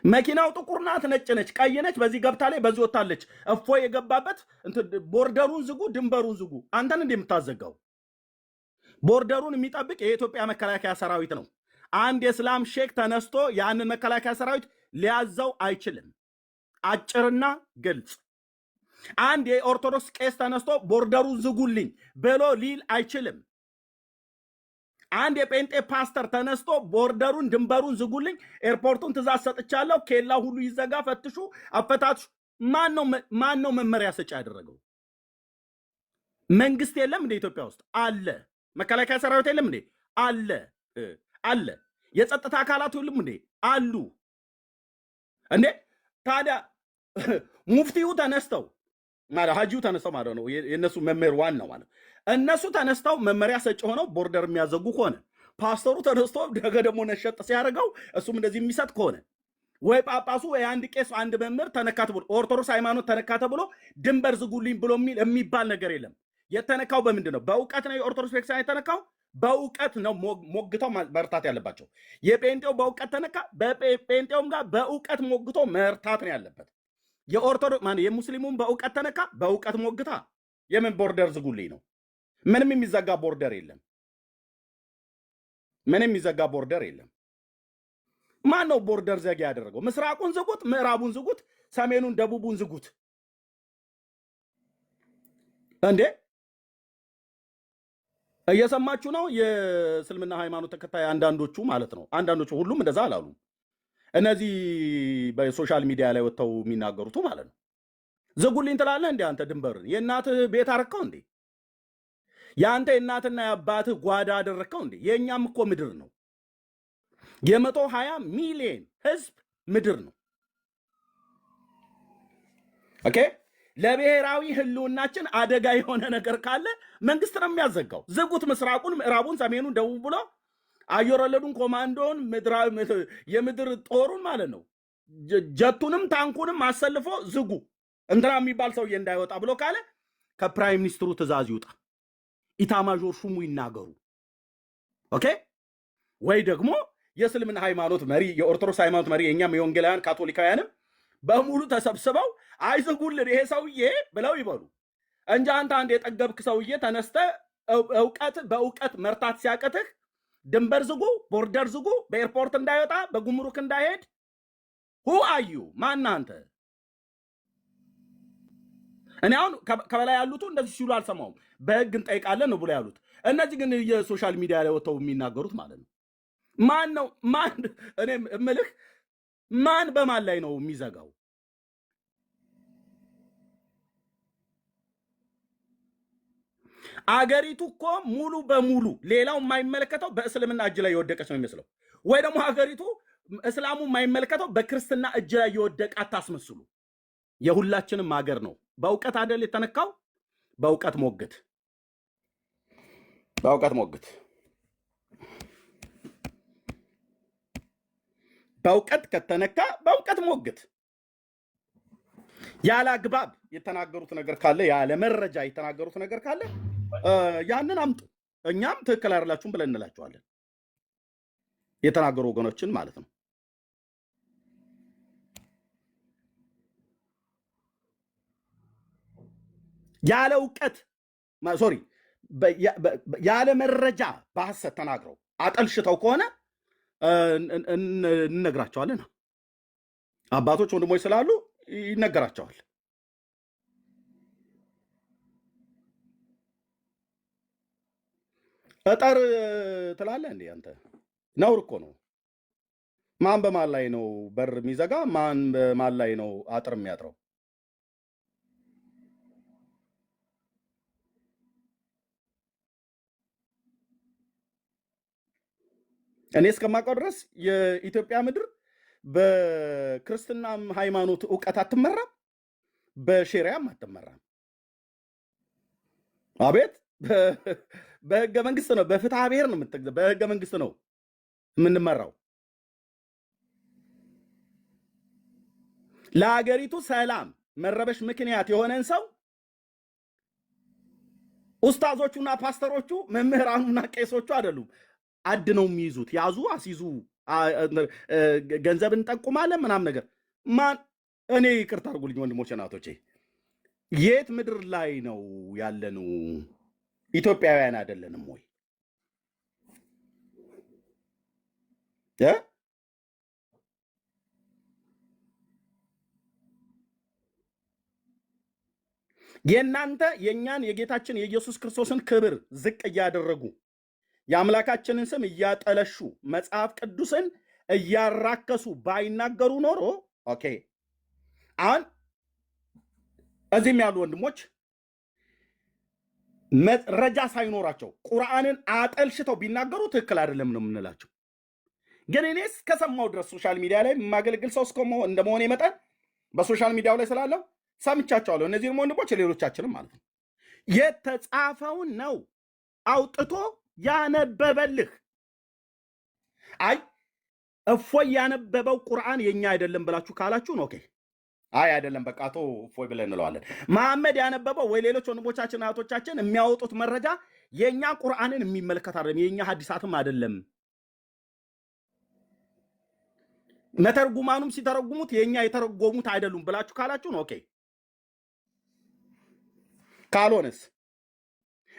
[SPEAKER 1] መኪናው ጥቁር ናት፣ ነጭ ነች፣ ቀይ ነች፣ በዚህ ገብታ ላይ በዚህ ወጥታለች። እፎይ የገባበት እንትን border ኡን ዝጉ፣ ድንበሩን ዝጉ። አንተን እንደ የምታዘጋው border ኡን የሚጠብቅ የኢትዮጵያ መከላከያ ሰራዊት ነው። አንድ የእስላም ሼክ ተነስቶ ያንን መከላከያ ሰራዊት ሊያዘው አይችልም። አጭርና ግልጽ። አንድ የኦርቶዶክስ ቄስ ተነስቶ border ኡን ዝጉልኝ ብሎ ሊል አይችልም። አንድ የጴንጤ ፓስተር ተነስቶ border ኡን ድንበሩን ዝጉልኝ፣ ኤርፖርቱን ትእዛዝ ሰጥቻለሁ፣ ኬላ ሁሉ ይዘጋ፣ ፈትሹ፣ አፈታትሹ። ማን ነው መመሪያ ሰጪ ያደረገው? መንግስት የለም እንደ ኢትዮጵያ ውስጥ አለ። መከላከያ ሰራዊት የለም እንዴ? አለ አለ። የጸጥታ አካላት የሉም እንዴ? አሉ እንዴ? ታዲያ ሙፍቲው ተነስተው ማለት ሀጂው ተነስተው ማለት ነው የእነሱ መምህር ዋናው ማለት እነሱ ተነስተው መመሪያ ሰጪ ሆነው border የሚያዘጉ ከሆነ፣ ፓስተሩ ተነስቶ ነገ ደግሞ ነሸጥ ሲያደርገው እሱም እንደዚህ የሚሰጥ ከሆነ፣ ወይ ጳጳሱ ወይ አንድ ቄስ አንድ መምህር ተነካ ተብሎ ኦርቶዶክስ ሃይማኖት ተነካ ተብሎ ድንበር ዝጉልኝ ብሎ የሚል የሚባል ነገር የለም። የተነካው በምንድን ነው? በእውቀት ነው። የኦርቶዶክስ ቤተክርስቲያን የተነካው በእውቀት ነው። ሞግተው መርታት ያለባቸው። የጴንጤው በእውቀት ተነካ፣ በጴንጤውም ጋር በእውቀት ሞግቶ መርታት ነው ያለበት። የኦርቶዶክስ ማነው የሙስሊሙም በእውቀት ተነካ፣ በእውቀት ሞግታ። የምን border ዝጉልኝ ነው? ምንም የሚዘጋ border የለም። ምንም የሚዘጋ border የለም። ማን ነው border ዘጋ ያደረገው? ምስራቁን ዝጉት፣ ምዕራቡን ዝጉት፣ ሰሜኑን ደቡቡን ዝጉት። እንዴ እየሰማችሁ ነው? የእስልምና ሃይማኖት ተከታይ አንዳንዶቹ ማለት ነው። አንዳንዶቹ፣ ሁሉም እንደዛ አላሉም። እነዚህ በ social media ላይ ወጥተው የሚናገሩቱ ማለት ነው። ዝጉልኝ ትላለህ እንዴ አንተ? ድንበርን የእናትህ ቤት አረከው እንዴ? የአንተ የእናትና የአባትህ ጓዳ አደረግከው እንዴ? የእኛም እኮ ምድር ነው። የ120 ሚሊዮን ህዝብ ምድር ነው። Okay፣ ለብሔራዊ ህልውናችን አደጋ የሆነ ነገር ካለ መንግስት ነው የሚያዘጋው። ዝጉት፣ ምስራቁን፣ ምዕራቡን፣ ሰሜኑን፣ ደቡብ ብሎ አየር ወለዱን፣ ኮማንዶን፣ የምድር ጦሩን ማለት ነው፣ ጀቱንም ታንኩንም አሰልፎ ዝጉ፣ እንትና የሚባል ሰውዬ እንዳይወጣ ብሎ ካለ ከ prime minister ኡ ትእዛዝ ይውጣ። ኢታማዦር ሹሙ ይናገሩ። Okay፣ ወይ ደግሞ የእስልምና ሃይማኖት መሪ፣ የኦርቶዶክስ ሃይማኖት መሪ፣ የእኛም የወንጌላውያን ካቶሊካውያንም በሙሉ ተሰብስበው አይዝጉልን ይሄ ሰውዬ ብለው ይበሉ እንጂ አንተ አንድ የጠገብክ ሰውዬ ተነስተህ እውቀት በእውቀት መርታት ሲያቅትህ ድንበር ዝጉ፣ border ዝጉ፣ በ airport እንዳይወጣ፣ በጉምሩክ እንዳይሄድ፣ who are you? ማን አንተ? እኔ አሁን ከበላይ ያሉቱ እንደዚህ ሲሉ አልሰማውም። በህግ እንጠይቃለን ነው ብሎ ያሉት። እነዚህ ግን የ social media ላይ ወጥተው የሚናገሩት ማለት ነው። ማን ነው ማን? እኔ እምልህ ማን በማን ላይ ነው የሚዘጋው? አገሪቱ እኮ ሙሉ በሙሉ ሌላው የማይመለከተው በእስልምና እጅ ላይ የወደቀች ነው የሚመስለው። ወይ ደግሞ ሀገሪቱ እስላሙ የማይመለከተው በክርስትና እጅ ላይ የወደቀ አታስመስሉ። የሁላችንም ሀገር ነው። በእውቀት አይደል የተነካው? በእውቀት ሞግት፣ በእውቀት ሞግት፣ በእውቀት ከተነካ በእውቀት ሞግት። ያለ አግባብ የተናገሩት ነገር ካለ፣ ያለ መረጃ የተናገሩት ነገር ካለ ያንን አምጡ። እኛም ትክክል አይደላችሁም ብለን እንላቸዋለን። የተናገሩ ወገኖችን ማለት ነው። ያለ እውቀት፣ sorry፣ ያለ መረጃ በሐሰት ተናግረው አጠልሽተው ከሆነ እንነግራቸዋለን። አባቶች ወንድሞች ስላሉ ይነገራቸዋል። እጠር ትላለህ እንዴ አንተ? ነውር እኮ ነው። ማን በማን ላይ ነው በር የሚዘጋ? ማን በማን ላይ ነው አጥር የሚያጥረው? እኔ እስከማውቀው ድረስ የኢትዮጵያ ምድር በክርስትናም ሃይማኖት እውቀት አትመራም፣ በሼሪያም አትመራም። አቤት፣ በህገ መንግስት ነው፣ በፍትሐ ብሔር ነው፣ በህገ መንግስት ነው የምንመራው። ለሀገሪቱ ሰላም መረበሽ ምክንያት የሆነን ሰው ኡስታዞቹና ፓስተሮቹ፣ መምህራኑና ቄሶቹ አይደሉም አድነው የሚይዙት። ያዙ፣ አስይዙ፣ ገንዘብ እንጠቁማለን ምናምን ነገር ማን። እኔ ይቅርታ አድርጉልኝ ወንድሞቼ እናቶቼ፣ የት ምድር ላይ ነው ያለነው? ኢትዮጵያውያን አይደለንም ወይ? እ? የእናንተ የእኛን የጌታችን የኢየሱስ ክርስቶስን ክብር ዝቅ እያደረጉ፣ የአምላካችንን ስም እያጠለሹ፣ መጽሐፍ ቅዱስን እያራከሱ ባይናገሩ ኖሮ okay። አሁን እዚህም ያሉ ወንድሞች መረጃ ሳይኖራቸው ቁርአንን አጠልሽተው ቢናገሩ ትክክል አይደለም ነው የምንላቸው። ግን እኔ እስከሰማው ድረስ social media ላይ የማገለግል ሰው እንደመሆኔ መጠን በ social media ው ላይ ስላለው ሰምቻቸዋለሁ። እነዚህም ወንድሞች ሌሎቻችንም ማለት ነው። የተጻፈውን ነው አውጥቶ ያነበበልህ። አይ እፎይ ያነበበው ቁርአን የኛ አይደለም ብላችሁ ካላችሁ ነው okay። አይ አይደለም በቃ አቶ እፎይ ብለን እንለዋለን። መሐመድ ያነበበው ወይ ሌሎች ወንድሞቻችን እህቶቻችን የሚያወጡት መረጃ የእኛ ቁርአንን የሚመለከት አይደለም፣ የእኛ ሀዲሳትም አይደለም። መተርጉማኑም ሲተረጉሙት የእኛ የተረጎሙት አይደሉም ብላችሁ ካላችሁ ነው okay። ካልሆነስ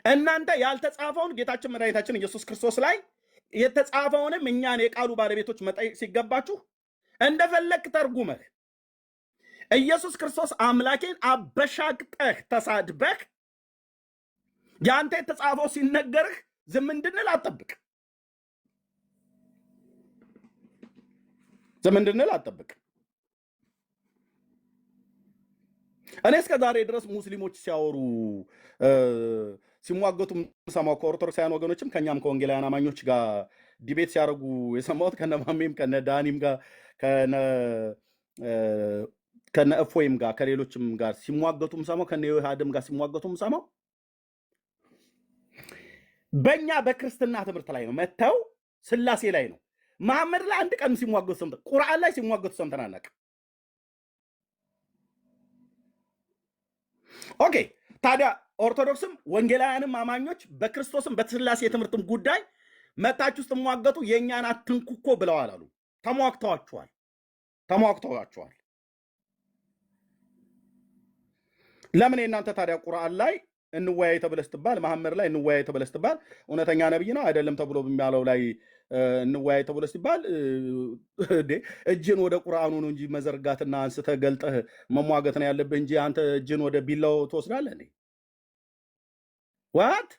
[SPEAKER 1] እናንተ ያልተጻፈውን ጌታችን መድኃኒታችን ኢየሱስ ክርስቶስ ላይ የተጻፈውንም እኛን የቃሉ ባለቤቶች መጠየቅ ሲገባችሁ እንደፈለግክ ተርጉመህ ኢየሱስ ክርስቶስ አምላኬን አበሻቅጠህ ተሳድበህ የአንተ የተጻፈው ሲነገርህ ዝም እንድንል አትጠብቅ። ዝም እንድንል አትጠብቅ። እኔ እስከ ዛሬ ድረስ ሙስሊሞች ሲያወሩ ሲሟገቱ የምሰማው ከኦርቶዶክሳውያን ወገኖችም ከኛም ከወንጌላውያን አማኞች ጋር debate ሲያደርጉ የሰማሁት ከነ ማሜም ከነ ዳኒም ጋር ከነ እፎይም ጋር ከሌሎችም ጋር ሲሟገቱ የምሰማው ከነ ዮሐድም ጋር ሲሟገቱ የምሰማው በእኛ በክርስትና ትምህርት ላይ ነው። መተው ስላሴ ላይ ነው። መሐመድ ላይ አንድ ቀን ሲሟገቱ ሰምተን፣ ቁርአን ላይ ሲሟገቱ ሰምተን አናውቅም። Okay፣ ታዲያ ኦርቶዶክስም ወንጌላውያንም አማኞች በክርስቶስም በስላሴ ትምህርትም ጉዳይ መታችሁ ስትሟገቱ የእኛን አትንኩ እኮ ብለዋል አሉ። ተሟግተዋችኋል፣ ተሟግተዋችኋል። ለምን የእናንተ ታዲያ ቁርአን ላይ እንወያይ ተብለህ ስትባል፣ መሐመድ ላይ እንወያይ ተብለህ ስትባል፣ እውነተኛ ነብይ ነው አይደለም ተብሎ በሚያለው ላይ እንወያይ ተብሎ ሲባል እጅን ወደ ቁርአኑ ነው እንጂ መዘርጋትና አንስተህ ገልጠህ መሟገት ነው ያለብህ እንጂ አንተ እጅን ወደ ቢላው ትወስዳለህ እንዴ? What?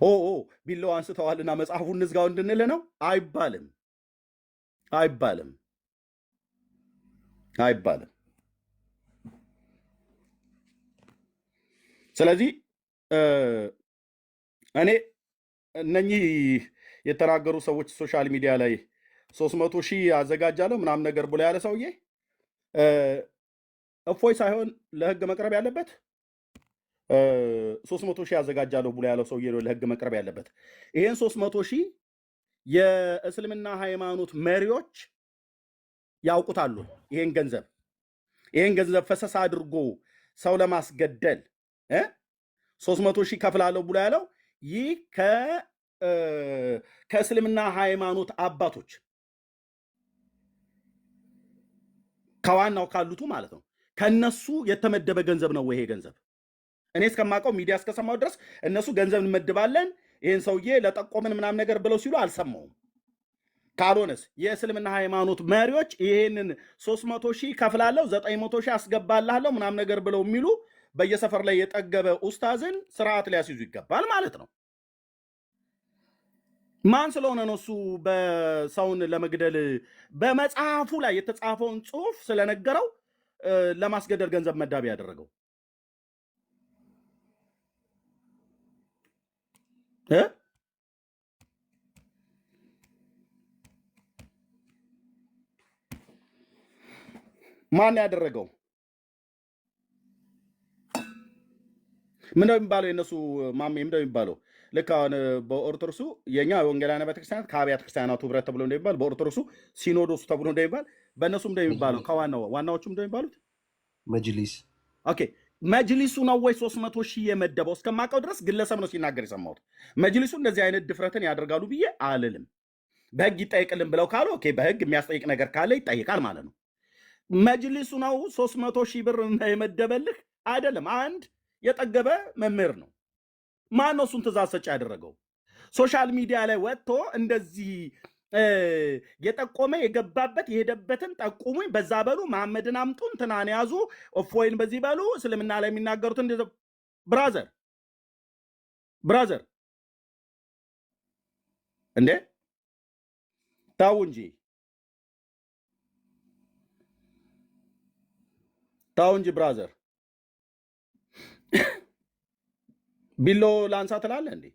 [SPEAKER 1] ኦ ቢላው አንስተዋልና መጽሐፉን እንዝጋው እንድንል ነው? አይባልም፣ አይባልም፣ አይባልም። ስለዚህ እኔ እነኚህ የተናገሩ ሰዎች social media ላይ 300 ሺህ አዘጋጃለሁ ምናምን ነገር ብሎ ያለ ሰውዬ እፎይ ሳይሆን ለህግ መቅረብ ያለበት 300 ሺህ አዘጋጃለሁ ብሎ ያለው ሰውዬ ነው ለህግ መቅረብ ያለበት። ይሄን 300 ሺህ የእስልምና ሃይማኖት መሪዎች ያውቁታሉ። ይሄን ገንዘብ ፈሰስ አድርጎ ሰው ለማስገደል 300 ሺህ ከፍላለሁ ብሎ ያለው ይህ ከእስልምና ሃይማኖት አባቶች ከዋናው ካሉቱ ማለት ነው ከነሱ የተመደበ ገንዘብ ነው ይሄ ገንዘብ። እኔ እስከማውቀው ሚዲያ እስከሰማው ድረስ እነሱ ገንዘብ እንመድባለን ይሄን ሰውዬ ለጠቆምን ምናምን ነገር ብለው ሲሉ አልሰማውም። ካልሆነስ የእስልምና ሃይማኖት መሪዎች ይሄንን 300 ሺህ ከፍላለሁ 900 ሺህ አስገባልሃለሁ ምናምን ነገር ብለው የሚሉ በየሰፈር ላይ የጠገበ ኡስታዝን ስርዓት ሊያስይዙ ይገባል ማለት ነው። ማን ስለሆነ ነው እሱ በሰውን ለመግደል በመጽሐፉ ላይ የተጻፈውን ጽሁፍ ስለነገረው ለማስገደል ገንዘብ መዳቢ ያደረገው? ማን ያደረገው? ምንድነው የሚባለው? የነሱ ማሜ ምንድነው የሚባለው? ልክ አሁን በኦርቶዶክሱ የኛ ወንጌላውያን ቤተክርስቲያናት ከአብያተ ክርስቲያናቱ ህብረት ተብሎ እንደሚባል፣ በኦርቶዶክሱ ሲኖዶሱ ተብሎ እንደሚባል፣ በእነሱም እንደሚባለው ከዋናው ዋናዎቹም እንደሚባሉት
[SPEAKER 4] መጅሊስ።
[SPEAKER 1] Okay፣ መጅሊሱ ነው ወይ 300 ሺህ የመደበው? እስከማውቀው ድረስ ግለሰብ ነው ሲናገር የሰማሁት። መጅሊሱ እንደዚህ አይነት ድፍረትን ያደርጋሉ ብዬ አልልም። በህግ ይጠይቅልን ብለው ካሉ okay፣ በህግ የሚያስጠይቅ ነገር ካለ ይጠይቃል ማለት ነው። መጅሊሱ ነው 300 ሺህ ብር የመደበልህ? አይደለም፣ አንድ የጠገበ መምህር ነው። ማን ነው እሱን ትእዛዝ ሰጪ ያደረገው? Social media ላይ ወጥቶ እንደዚህ የጠቆመ የገባበት የሄደበትን ጠቁሙኝ፣ በዛ በሉ፣ መሐመድን አምጡ፣ እንትናን ያዙ፣ እፎይን በዚህ በሉ፣ እስልምና ላይ የሚናገሩትን brother brother እንዴ ታው እንጂ ታው እንጂ brother፣ ቢሎ ላንሳ ትላለህ እንዴ?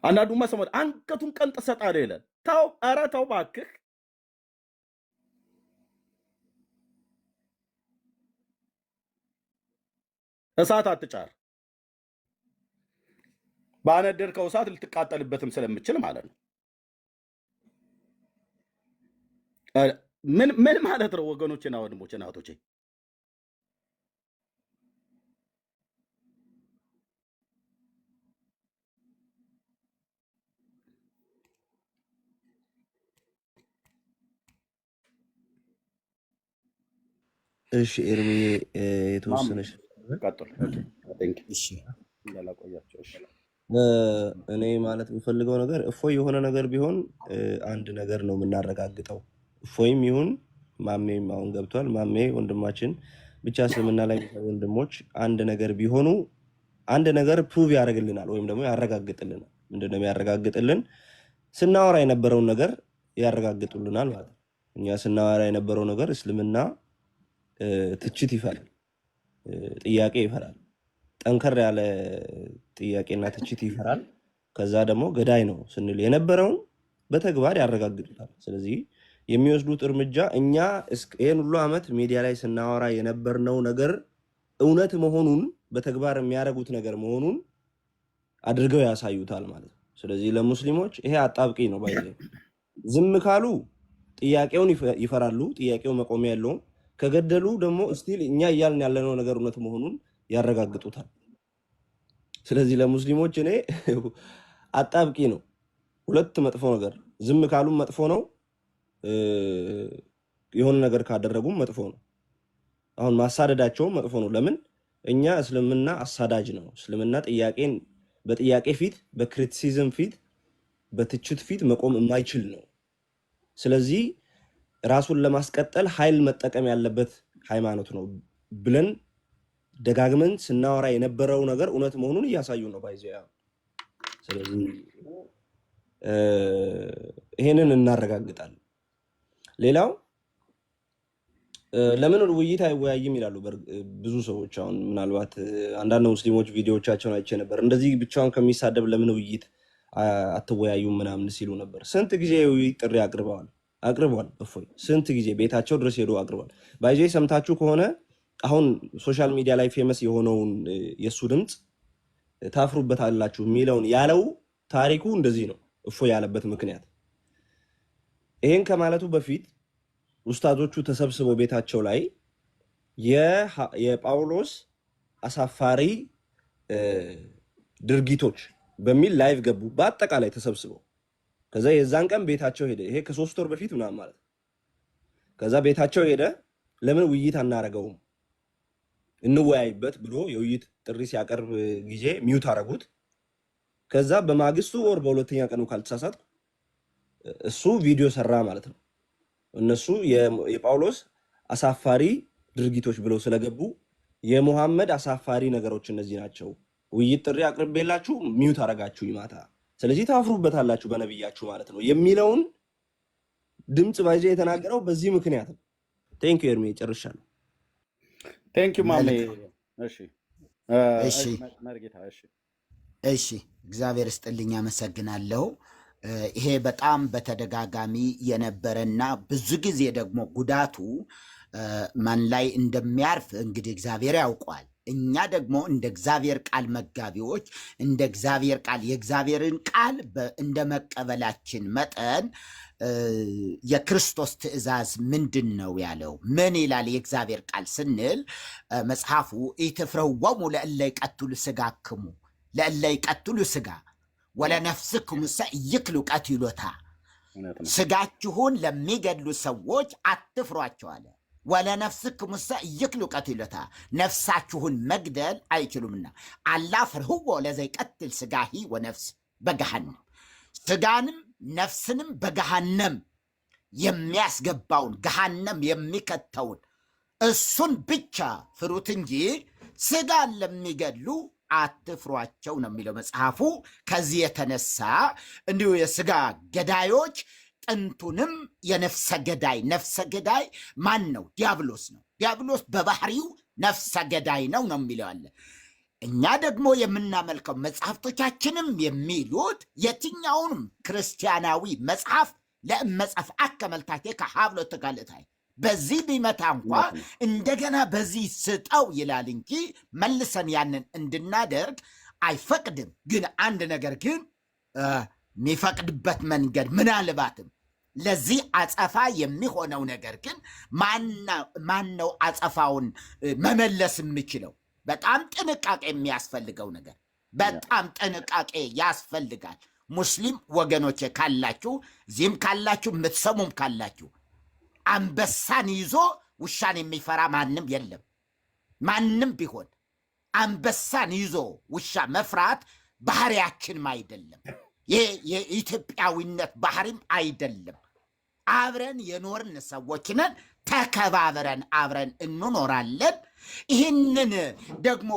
[SPEAKER 1] አንዳንዱ መሰመድ አንገቱን ቀንጥሰህ እሰጣለሁ ይላል። ተው፣ ኧረ ተው እባክህ። እሳት አትጫር። ባነደድከው እሳት ልትቃጠልበትም ስለምችል ማለት ነው። ምን ምን ማለት ነው ወገኖቼና ወንድሞቼና እህቶቼ?
[SPEAKER 4] እሺ ኤርሚዬ፣ የተወሰነች
[SPEAKER 1] ቀጥል።
[SPEAKER 4] እሺ እኔ ማለት የምፈልገው ነገር እፎይ የሆነ ነገር ቢሆን አንድ ነገር ነው የምናረጋግጠው። እፎይም ይሁን ማሜም አሁን ገብቷል። ማሜ ወንድማችን ብቻ እስልምና ላይ የሚሰሩ ወንድሞች አንድ ነገር ቢሆኑ አንድ ነገር prove ያደርግልናል ወይም ደግሞ ያረጋግጥልናል። ምንድነው የሚያረጋግጥልን? ስናወራ የነበረውን ነገር ያረጋግጡልናል ማለት ነው። እኛ ስናወራ የነበረው ነገር እስልምና ትችት ይፈራል፣ ጥያቄ ይፈራል፣ ጠንከር ያለ ጥያቄና ትችት ይፈራል። ከዛ ደግሞ ገዳይ ነው ስንል የነበረውን በተግባር ያረጋግጡታል። ስለዚህ የሚወስዱት እርምጃ እኛ ይህን ሁሉ ዓመት ሚዲያ ላይ ስናወራ የነበርነው ነገር እውነት መሆኑን በተግባር የሚያደርጉት ነገር መሆኑን አድርገው ያሳዩታል ማለት ነው። ስለዚህ ለሙስሊሞች ይሄ አጣብቂኝ ነው። By the way ዝም ካሉ ጥያቄውን ይፈራሉ። ጥያቄው መቆሚያ የለውም። ከገደሉ ደግሞ still እኛ እያልን ያለነው ነገር እውነት መሆኑን ያረጋግጡታል። ስለዚህ ለሙስሊሞች እኔ አጣብቂኝ ነው። ሁለት መጥፎ ነገር፣ ዝም ካሉም መጥፎ ነው፣ የሆነ ነገር ካደረጉም መጥፎ ነው። አሁን ማሳደዳቸውም መጥፎ ነው። ለምን? እኛ እስልምና አሳዳጅ ነው። እስልምና ጥያቄን በጥያቄ ፊት፣ በ criticism ፊት፣ በትችት ፊት መቆም የማይችል ነው። ስለዚህ ራሱን ለማስቀጠል ኃይል መጠቀም ያለበት ሃይማኖት ነው ብለን ደጋግመን ስናወራ የነበረው ነገር እውነት መሆኑን እያሳዩ ነው by the way። ስለዚህ ይሄንን እናረጋግጣለን። ሌላው ለምን ውይይት አይወያይም ይላሉ ብዙ ሰዎች። አሁን ምናልባት አንዳንድ ሙስሊሞች ቪዲዮዎቻቸውን አይቼ ነበር። እንደዚህ ብቻውን ከሚሳደብ ለምን ውይይት አትወያዩም ምናምን ሲሉ ነበር። ስንት ጊዜ የውይይት ጥሪ አቅርበዋል። እፎይ ስንት ጊዜ ቤታቸው ድረስ ሄዶ አቅርበዋል። By the way ሰምታችሁ ከሆነ አሁን social media ላይ famous የሆነውን የእሱ ድምፅ ታፍሩበታላችሁ የሚለውን ያለው ታሪኩ እንደዚህ ነው። እፎይ ያለበት ምክንያት ይሄን ከማለቱ በፊት ኡስታዞቹ ተሰብስበው ቤታቸው ላይ የጳውሎስ አሳፋሪ ድርጊቶች በሚል live ገቡ። በአጠቃላይ ተሰብስበው ከዛ የዛን ቀን ቤታቸው ሄደ። ይሄ ከ3 ወር በፊት ምናምን ማለት ነው። ከዛ ቤታቸው ሄደ። ለምን ውይይት አናረገውም እንወያይበት ብሎ የውይይት ጥሪ ሲያቀርብ ጊዜ mute አረጉት። ከዛ በማግስቱ ወር በሁለተኛ ቀኑ ካልተሳሳትኩ እሱ ቪዲዮ ሰራ ማለት ነው። እነሱ የጳውሎስ አሳፋሪ ድርጊቶች ብለው ስለገቡ የሙሐመድ አሳፋሪ ነገሮች እነዚህ ናቸው፣ ውይይት ጥሪ አቅርቤላችሁ mute አረጋችሁኝ ማታ፣ ስለዚህ ታፍሩበታላችሁ በነብያችሁ ማለት ነው የሚለውን ድምፅ by the way የተናገረው በዚህ ምክንያት ነው። Thank you ኤርሚ፣ ጨርሻለሁ።
[SPEAKER 1] Thank you ማሜ።
[SPEAKER 5] መልካም።
[SPEAKER 1] እሺ
[SPEAKER 5] እሺ
[SPEAKER 1] መርጌታ እሺ።
[SPEAKER 5] እሺ፣ እግዚአብሔር ይስጥልኝ፣ አመሰግናለሁ። ይሄ በጣም በተደጋጋሚ የነበረና ብዙ ጊዜ ደግሞ ጉዳቱ ማን ላይ እንደሚያርፍ እንግዲህ እግዚአብሔር ያውቀዋል። እኛ ደግሞ እንደ እግዚአብሔር ቃል መጋቢዎች፣ እንደ እግዚአብሔር ቃል የእግዚአብሔርን ቃል እንደ መቀበላችን መጠን የክርስቶስ ትእዛዝ ምንድን ነው ያለው? ምን ይላል የእግዚአብሔር ቃል ስንል መጽሐፉ ኢትፍርህዎሙ ለእለ ይቀትሉ ሥጋክሙ፣ ለእለ ይቀትሉ ሥጋ ወለነፍስክሙሰ ኢይክሉ ቀቲሎታ።
[SPEAKER 1] እውነት ነው።
[SPEAKER 5] ስጋችሁን ለሚገድሉ ሰዎች አትፍሯቸው አለ። ወለነፍስክሙሰ ኢይክሉ ቀቲሎታ፣ ነፍሳችሁን መግደል አይችሉምና። አላ ፍርህዎ ለዘይቀትል ሥጋሂ ወነፍስ በገሃነም፣ ስጋንም ነፍስንም በገሃነም የሚያስገባውን፣ ገሃነም የሚከተውን እሱን ብቻ ፍሩት እንጂ ስጋን ለሚገድሉ አትፍሯቸው ነው የሚለው መጽሐፉ። ከዚህ የተነሳ እንዲሁ የስጋ ገዳዮች ጥንቱንም የነፍሰ ገዳይ፣ ነፍሰ ገዳይ ማን ነው? ዲያብሎስ ነው። ዲያብሎስ በባህሪው ነፍሰ ገዳይ ነው ነው የሚለው አለ። እኛ ደግሞ የምናመልከው መጽሐፍቶቻችንም የሚሉት የትኛውንም ክርስቲያናዊ መጽሐፍ ለእመ ጸፍዐከ መልታቴከ ሀብ ሎቱ ካልእታይ፣ በዚህ ቢመታ እንኳ
[SPEAKER 1] እውነት ነው።
[SPEAKER 5] እንደገና በዚህ ስጠው ይላል እንጂ መልሰን ያንን እንድናደርግ አይፈቅድም። ግን አንድ ነገር ግን የሚፈቅድበት መንገድ ምናልባትም ለዚህ አጸፋ የሚሆነው ነገር ግን ማን ነው አጸፋውን መመለስ የሚችለው? በጣም ጥንቃቄ የሚያስፈልገው ነገር፣ በጣም ጥንቃቄ ያስፈልጋል። ሙስሊም ወገኖቼ ካላችሁ፣ እዚህም ካላችሁ፣ የምትሰሙም ካላችሁ፣ አንበሳን ይዞ ውሻን የሚፈራ ማንም የለም። ማንም ቢሆን አንበሳን ይዞ ውሻ መፍራት ባህሪያችንም አይደለም። ይህ የኢትዮጵያዊነት ባህሪም አይደለም። አብረን የኖርን ሰዎች ነን። ተከባብረን አብረን እንኖራለን። ይህንን ደግሞ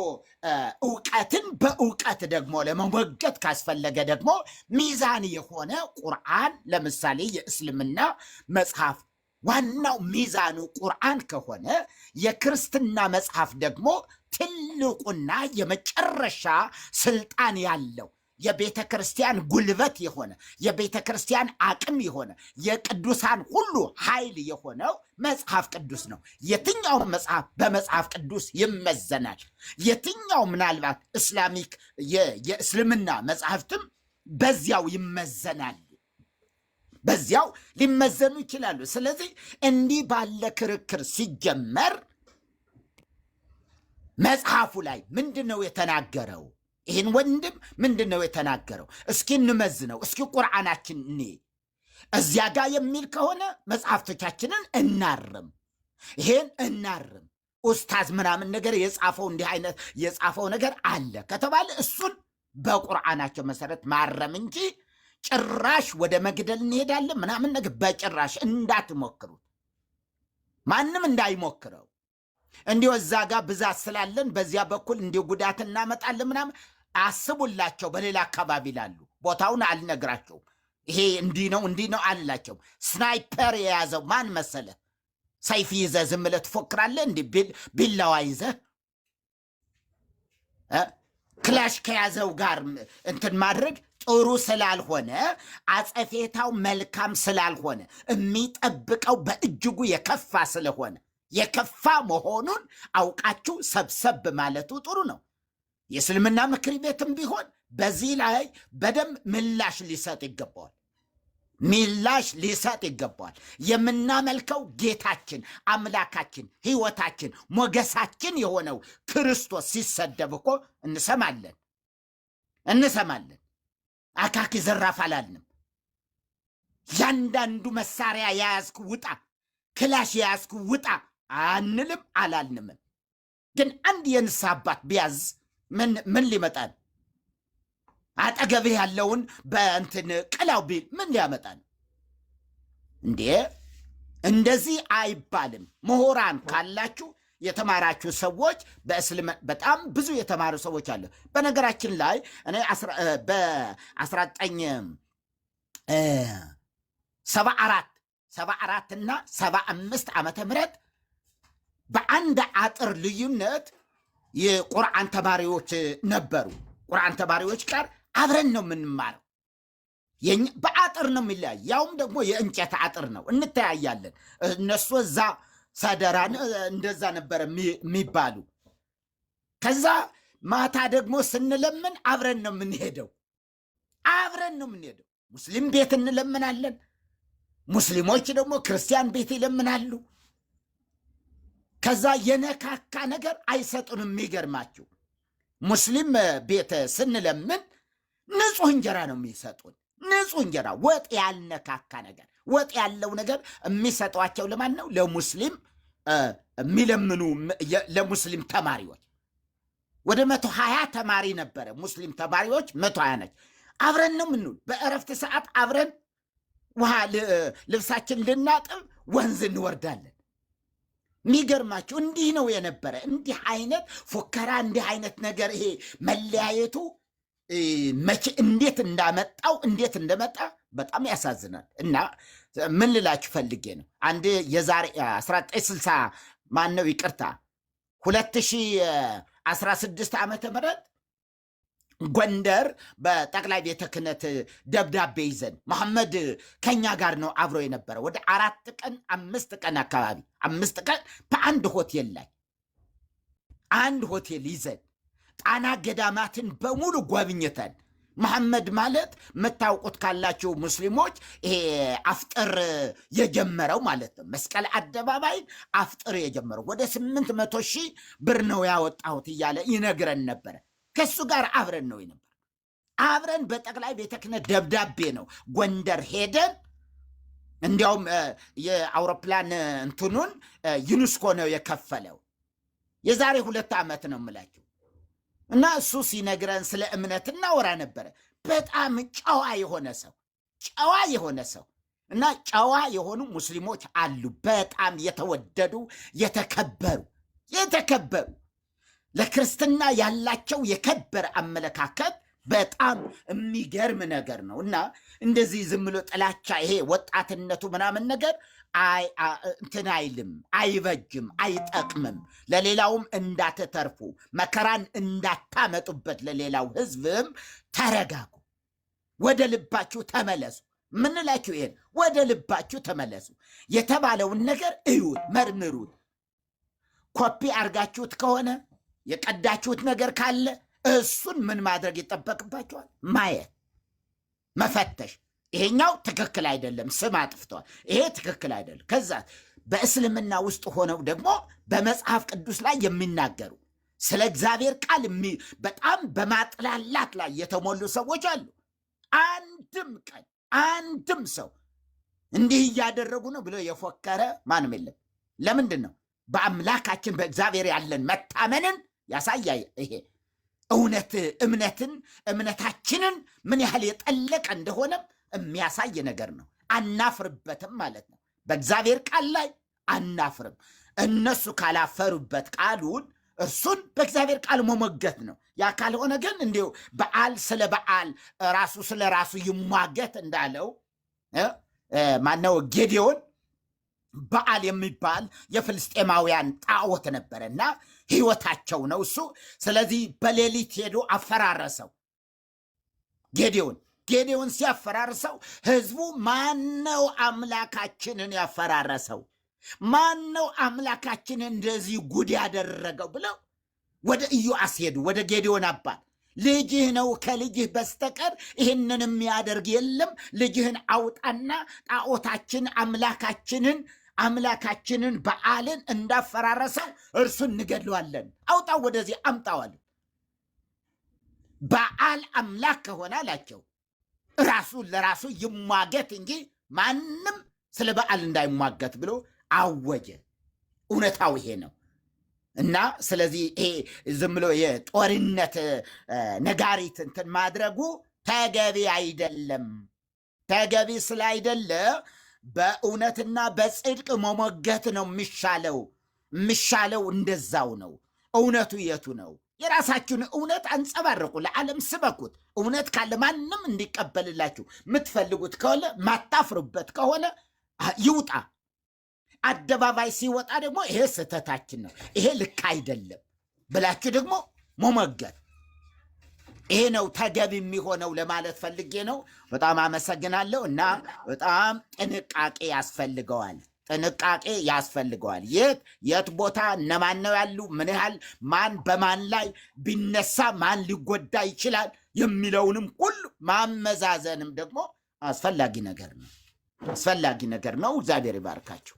[SPEAKER 5] እውቀትን በእውቀት ደግሞ ለመሞገት ካስፈለገ ደግሞ ሚዛን የሆነ ቁርአን፣ ለምሳሌ የእስልምና መጽሐፍ ዋናው ሚዛኑ ቁርአን ከሆነ፣ የክርስትና መጽሐፍ ደግሞ ትልቁና የመጨረሻ ስልጣን ያለው፣ የቤተ ክርስቲያን ጉልበት የሆነ፣ የቤተ ክርስቲያን አቅም የሆነ፣ የቅዱሳን ሁሉ ኃይል የሆነው መጽሐፍ ቅዱስ ነው። የትኛው መጽሐፍ በመጽሐፍ ቅዱስ ይመዘናል። የትኛው ምናልባት Islamic የእስልምና መጽሐፍትም በዚያው ይመዘናል። በዚያው ሊመዘኑ ይችላሉ። ስለዚህ እንዲህ ባለ ክርክር ሲጀመር መጽሐፉ ላይ ምንድን ነው የተናገረው? ይህን ወንድም ምንድን ነው የተናገረው? እስኪ እንመዝነው። እስኪ ቁርአናችን እኔ እዚያ ጋር የሚል ከሆነ መጽሐፍቶቻችንን እናርም፣ ይሄን እናርም። ኡስታዝ ምናምን ነገር የጻፈው፣ እንዲህ አይነት የጻፈው ነገር አለ ከተባለ እሱን በቁርአናቸው መሰረት ማረም እንጂ ጭራሽ ወደ መግደል እንሄዳለን ምናምን ነገር በጭራሽ እንዳትሞክሩት፣ ማንም እንዳይሞክረው። እንዲሁ እዛ ጋር ብዛት ስላለን በዚያ በኩል እንዲሁ ጉዳት እናመጣለን ምናምን አስቡላቸው። በሌላ አካባቢ ላሉ ቦታውን አልነግራቸውም። ይሄ እንዲህ ነው እንዲህ ነው አልላቸውም። Sniper የያዘው ማን መሰለ? ሰይፍ ይዘህ ዝም ብለህ ትፎክራለህ? እንዲህ ቢላዋ ይዘህ ክላሽ ከያዘው ጋር እንትን ማድረግ ጥሩ ስላልሆነ፣ አጸፌታው መልካም ስላልሆነ፣ የሚጠብቀው በእጅጉ የከፋ ስለሆነ፣ የከፋ መሆኑን አውቃችሁ ሰብሰብ ማለቱ ጥሩ ነው። የእስልምና ምክር ቤትም ቢሆን በዚህ ላይ በደንብ ምላሽ ሊሰጥ ይገባዋል። ምላሽ ሊሰጥ ይገባዋል። የምናመልከው ጌታችን፣ አምላካችን፣ ሕይወታችን፣ ሞገሳችን የሆነው ክርስቶስ ሲሰደብ እኮ እንሰማለን እንሰማለን። አካኪ ዘራፍ አላልንም። ያንዳንዱ መሳሪያ የያዝክ ውጣ፣ ክላሽ የያዝክ ውጣ አንልም አላልንምም። ግን አንድ የንስሐ አባት ቢያዝ ምን ሊመጣ ነው? አጠገብህ ያለውን በእንትን ቅላው ቢል ምን ሊያመጣ ነው እንዴ? እንደዚህ አይባልም። ምሁራን ካላችሁ፣ የተማራችሁ ሰዎች፣ በእስልምና በጣም ብዙ የተማሩ ሰዎች አሉ። በነገራችን ላይ እኔ በ1974፣ 74 እና 75 ዓመተ ምህረት በአንድ አጥር ልዩነት የቁርአን ተማሪዎች ነበሩ። ቁርአን ተማሪዎች ጋር አብረን ነው የምንማረው። በአጥር ነው የሚለያይ፣ ያውም ደግሞ የእንጨት አጥር ነው። እንተያያለን። እነሱ እዛ ሰደራን እንደዛ ነበረ የሚባሉ። ከዛ ማታ ደግሞ ስንለምን አብረን ነው የምንሄደው። አብረን ነው የምንሄደው። ሙስሊም ቤት እንለምናለን። ሙስሊሞች ደግሞ ክርስቲያን ቤት ይለምናሉ። ከዛ የነካካ ነገር አይሰጡንም። የሚገርማችሁ ሙስሊም ቤት ስንለምን ንጹህ እንጀራ ነው የሚሰጡን። ንጹህ እንጀራ፣ ወጥ ያልነካካ ነገር። ወጥ ያለው ነገር የሚሰጧቸው ለማን ነው? ለሙስሊም የሚለምኑ፣ ለሙስሊም ተማሪዎች። ወደ 120 ተማሪ ነበረ። ሙስሊም ተማሪዎች 120 ነች። አብረን ነው የምንውል። በእረፍት ሰዓት አብረን ውሃ ልብሳችን ልናጥብ ወንዝ እንወርዳለን። የሚገርማችሁ እንዲህ ነው የነበረ። እንዲህ አይነት ፉከራ፣ እንዲህ አይነት ነገር፣ ይሄ መለያየቱ መቼ እንዴት እንዳመጣው፣ እንዴት እንደመጣ በጣም ያሳዝናል። እና ምን ልላችሁ ፈልጌ ነው፣ አንድ የዛሬ 1960፣ ማን ነው፣ ይቅርታ፣ 2016 ዓመተ ምህረት ጎንደር በጠቅላይ ቤተ ክህነት ደብዳቤ ይዘን፣ መሐመድ ከኛ ጋር ነው አብሮ የነበረ፣ ወደ 4 ቀን 5 ቀን አካባቢ፣ 5 ቀን በአንድ ሆቴል ላይ፣ አንድ ሆቴል ይዘን ጣና ገዳማትን በሙሉ ጎብኝተን፣ መሐመድ ማለት የምታውቁት ካላችሁ ሙስሊሞች ይሄ አፍጥር የጀመረው ማለት ነው። መስቀል አደባባይን አፍጥር የጀመረው፣ ወደ 800,000 ብር ነው ያወጣሁት እያለ ይነግረን ነበረ። ከሱ ጋር አብረን ነው የነበር። አብረን በጠቅላይ ቤተ ክህነት ደብዳቤ ነው ጎንደር ሄደን፣ እንዲያውም የአውሮፕላን እንትኑን ዩኒስኮ ነው የከፈለው። የዛሬ 2 ዓመት ነው የምላችሁ። እና እሱ ሲነግረን ስለ እምነት እናወራ ነበረ። በጣም ጨዋ የሆነ ሰው፣ ጨዋ የሆነ ሰው። እና ጨዋ የሆኑ ሙስሊሞች አሉ፣ በጣም የተወደዱ፣ የተከበሩ። የተከበሩ ለክርስትና ያላቸው የከበረ አመለካከት በጣም የሚገርም ነገር ነው። እና እንደዚህ ዝም ብሎ ጥላቻ ይሄ ወጣትነቱ ምናምን ነገር እንትን አይልም፣ አይበጅም፣ አይጠቅምም። ለሌላውም እንዳትተርፉ መከራን እንዳታመጡበት ለሌላው ሕዝብም ተረጋጉ፣ ወደ ልባችሁ ተመለሱ። ምንላችሁ ይሄን ወደ ልባችሁ ተመለሱ። የተባለውን ነገር እዩት፣ መርምሩት። ኮፒ አርጋችሁት ከሆነ የቀዳችሁት ነገር ካለ እሱን ምን ማድረግ ይጠበቅባችኋል? ማየት፣ መፈተሽ። ይሄኛው ትክክል አይደለም፣ ስም አጥፍተዋል፣ ይሄ ትክክል አይደለም። ከዛ በእስልምና ውስጥ ሆነው ደግሞ በመጽሐፍ ቅዱስ ላይ የሚናገሩ ስለ እግዚአብሔር ቃል በጣም በማጥላላት ላይ የተሞሉ ሰዎች አሉ። አንድም ቀን አንድም ሰው እንዲህ እያደረጉ ነው ብሎ የፎከረ ማንም የለም። ለምንድን ነው? በአምላካችን በእግዚአብሔር ያለን መታመንን ያሳያል። ይሄ እውነት እምነትን እምነታችንን ምን ያህል የጠለቀ እንደሆነም የሚያሳይ ነገር ነው። አናፍርበትም ማለት ነው። በእግዚአብሔር ቃል ላይ አናፍርም። እነሱ ካላፈሩበት ቃሉን እርሱን በእግዚአብሔር ቃል መሞገት ነው። ያ ካልሆነ ግን እንዲሁ በዓል ስለ በዓል ራሱ ስለ ራሱ ይሟገት እንዳለው ማነው ጌዴዎን በዓል የሚባል የፍልስጤማውያን ጣዖት ነበረና ሕይወታቸው ነው እሱ። ስለዚህ በሌሊት ሄዶ አፈራረሰው ጌዴዎን። ጌዴዎን ሲያፈራርሰው ህዝቡ ማነው አምላካችንን ያፈራረሰው? ማነው አምላካችንን እንደዚህ ጉድ ያደረገው ብለው ወደ ኢዮአስ ሄዱ፣ ወደ ጌዴዎን አባት። ልጅህ ነው፣ ከልጅህ በስተቀር ይህንን የሚያደርግ የለም። ልጅህን አውጣና ጣዖታችን አምላካችንን አምላካችንን በዓልን እንዳፈራረሰው እርሱን እንገድለዋለን። አውጣው፣ ወደዚህ አምጣዋል። በዓል አምላክ ከሆነ አላቸው ራሱን ለራሱ ይሟገት እንጂ ማንም ስለ በዓል እንዳይሟገት ብሎ አወጀ። እውነታው ይሄ ነው። እና ስለዚህ ይሄ ዝም ብሎ የጦርነት ነጋሪት እንትን ማድረጉ ተገቢ አይደለም። ተገቢ ስላይደለ በእውነትና በጽድቅ መሞገት ነው የሚሻለው። የሚሻለው እንደዛው ነው። እውነቱ የቱ ነው? የራሳችሁን እውነት አንጸባርቁ፣ ለዓለም ስበኩት። እውነት ካለ ማንም እንዲቀበልላችሁ የምትፈልጉት ከሆነ ማታፍሩበት ከሆነ ይውጣ። አደባባይ ሲወጣ ደግሞ ይሄ ስህተታችን ነው፣ ይሄ ልክ አይደለም ብላችሁ ደግሞ መሞገት ይሄ ነው ተገቢ የሚሆነው ለማለት ፈልጌ ነው። በጣም አመሰግናለሁ። እና በጣም ጥንቃቄ ያስፈልገዋል። ጥንቃቄ ያስፈልገዋል። የት የት ቦታ እነማን ነው ያሉ፣ ምን ያህል ማን በማን ላይ ቢነሳ ማን ሊጎዳ ይችላል የሚለውንም ሁሉ ማመዛዘንም ደግሞ አስፈላጊ ነገር ነው። አስፈላጊ ነገር ነው። እግዚአብሔር ይባርካችሁ።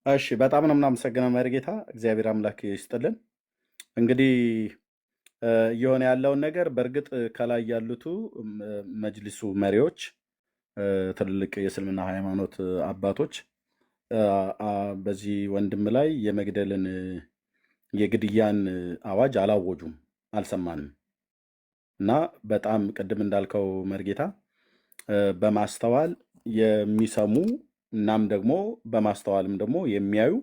[SPEAKER 1] እሺ፣ በጣም ነው የምናመሰግነው መሪጌታ፣ እግዚአብሔር አምላክ ይስጥልን። እንግዲህ እየሆነ ያለውን ነገር በእርግጥ ከላይ ያሉቱ መጅሊሱ መሪዎች፣ ትልልቅ የእስልምና ሃይማኖት አባቶች በዚህ ወንድም ላይ የመግደልን የግድያን አዋጅ አላወጁም፣ አልሰማንም። እና በጣም ቅድም እንዳልከው መርጌታ በማስተዋል የሚሰሙ እናም ደግሞ በማስተዋልም ደግሞ የሚያዩ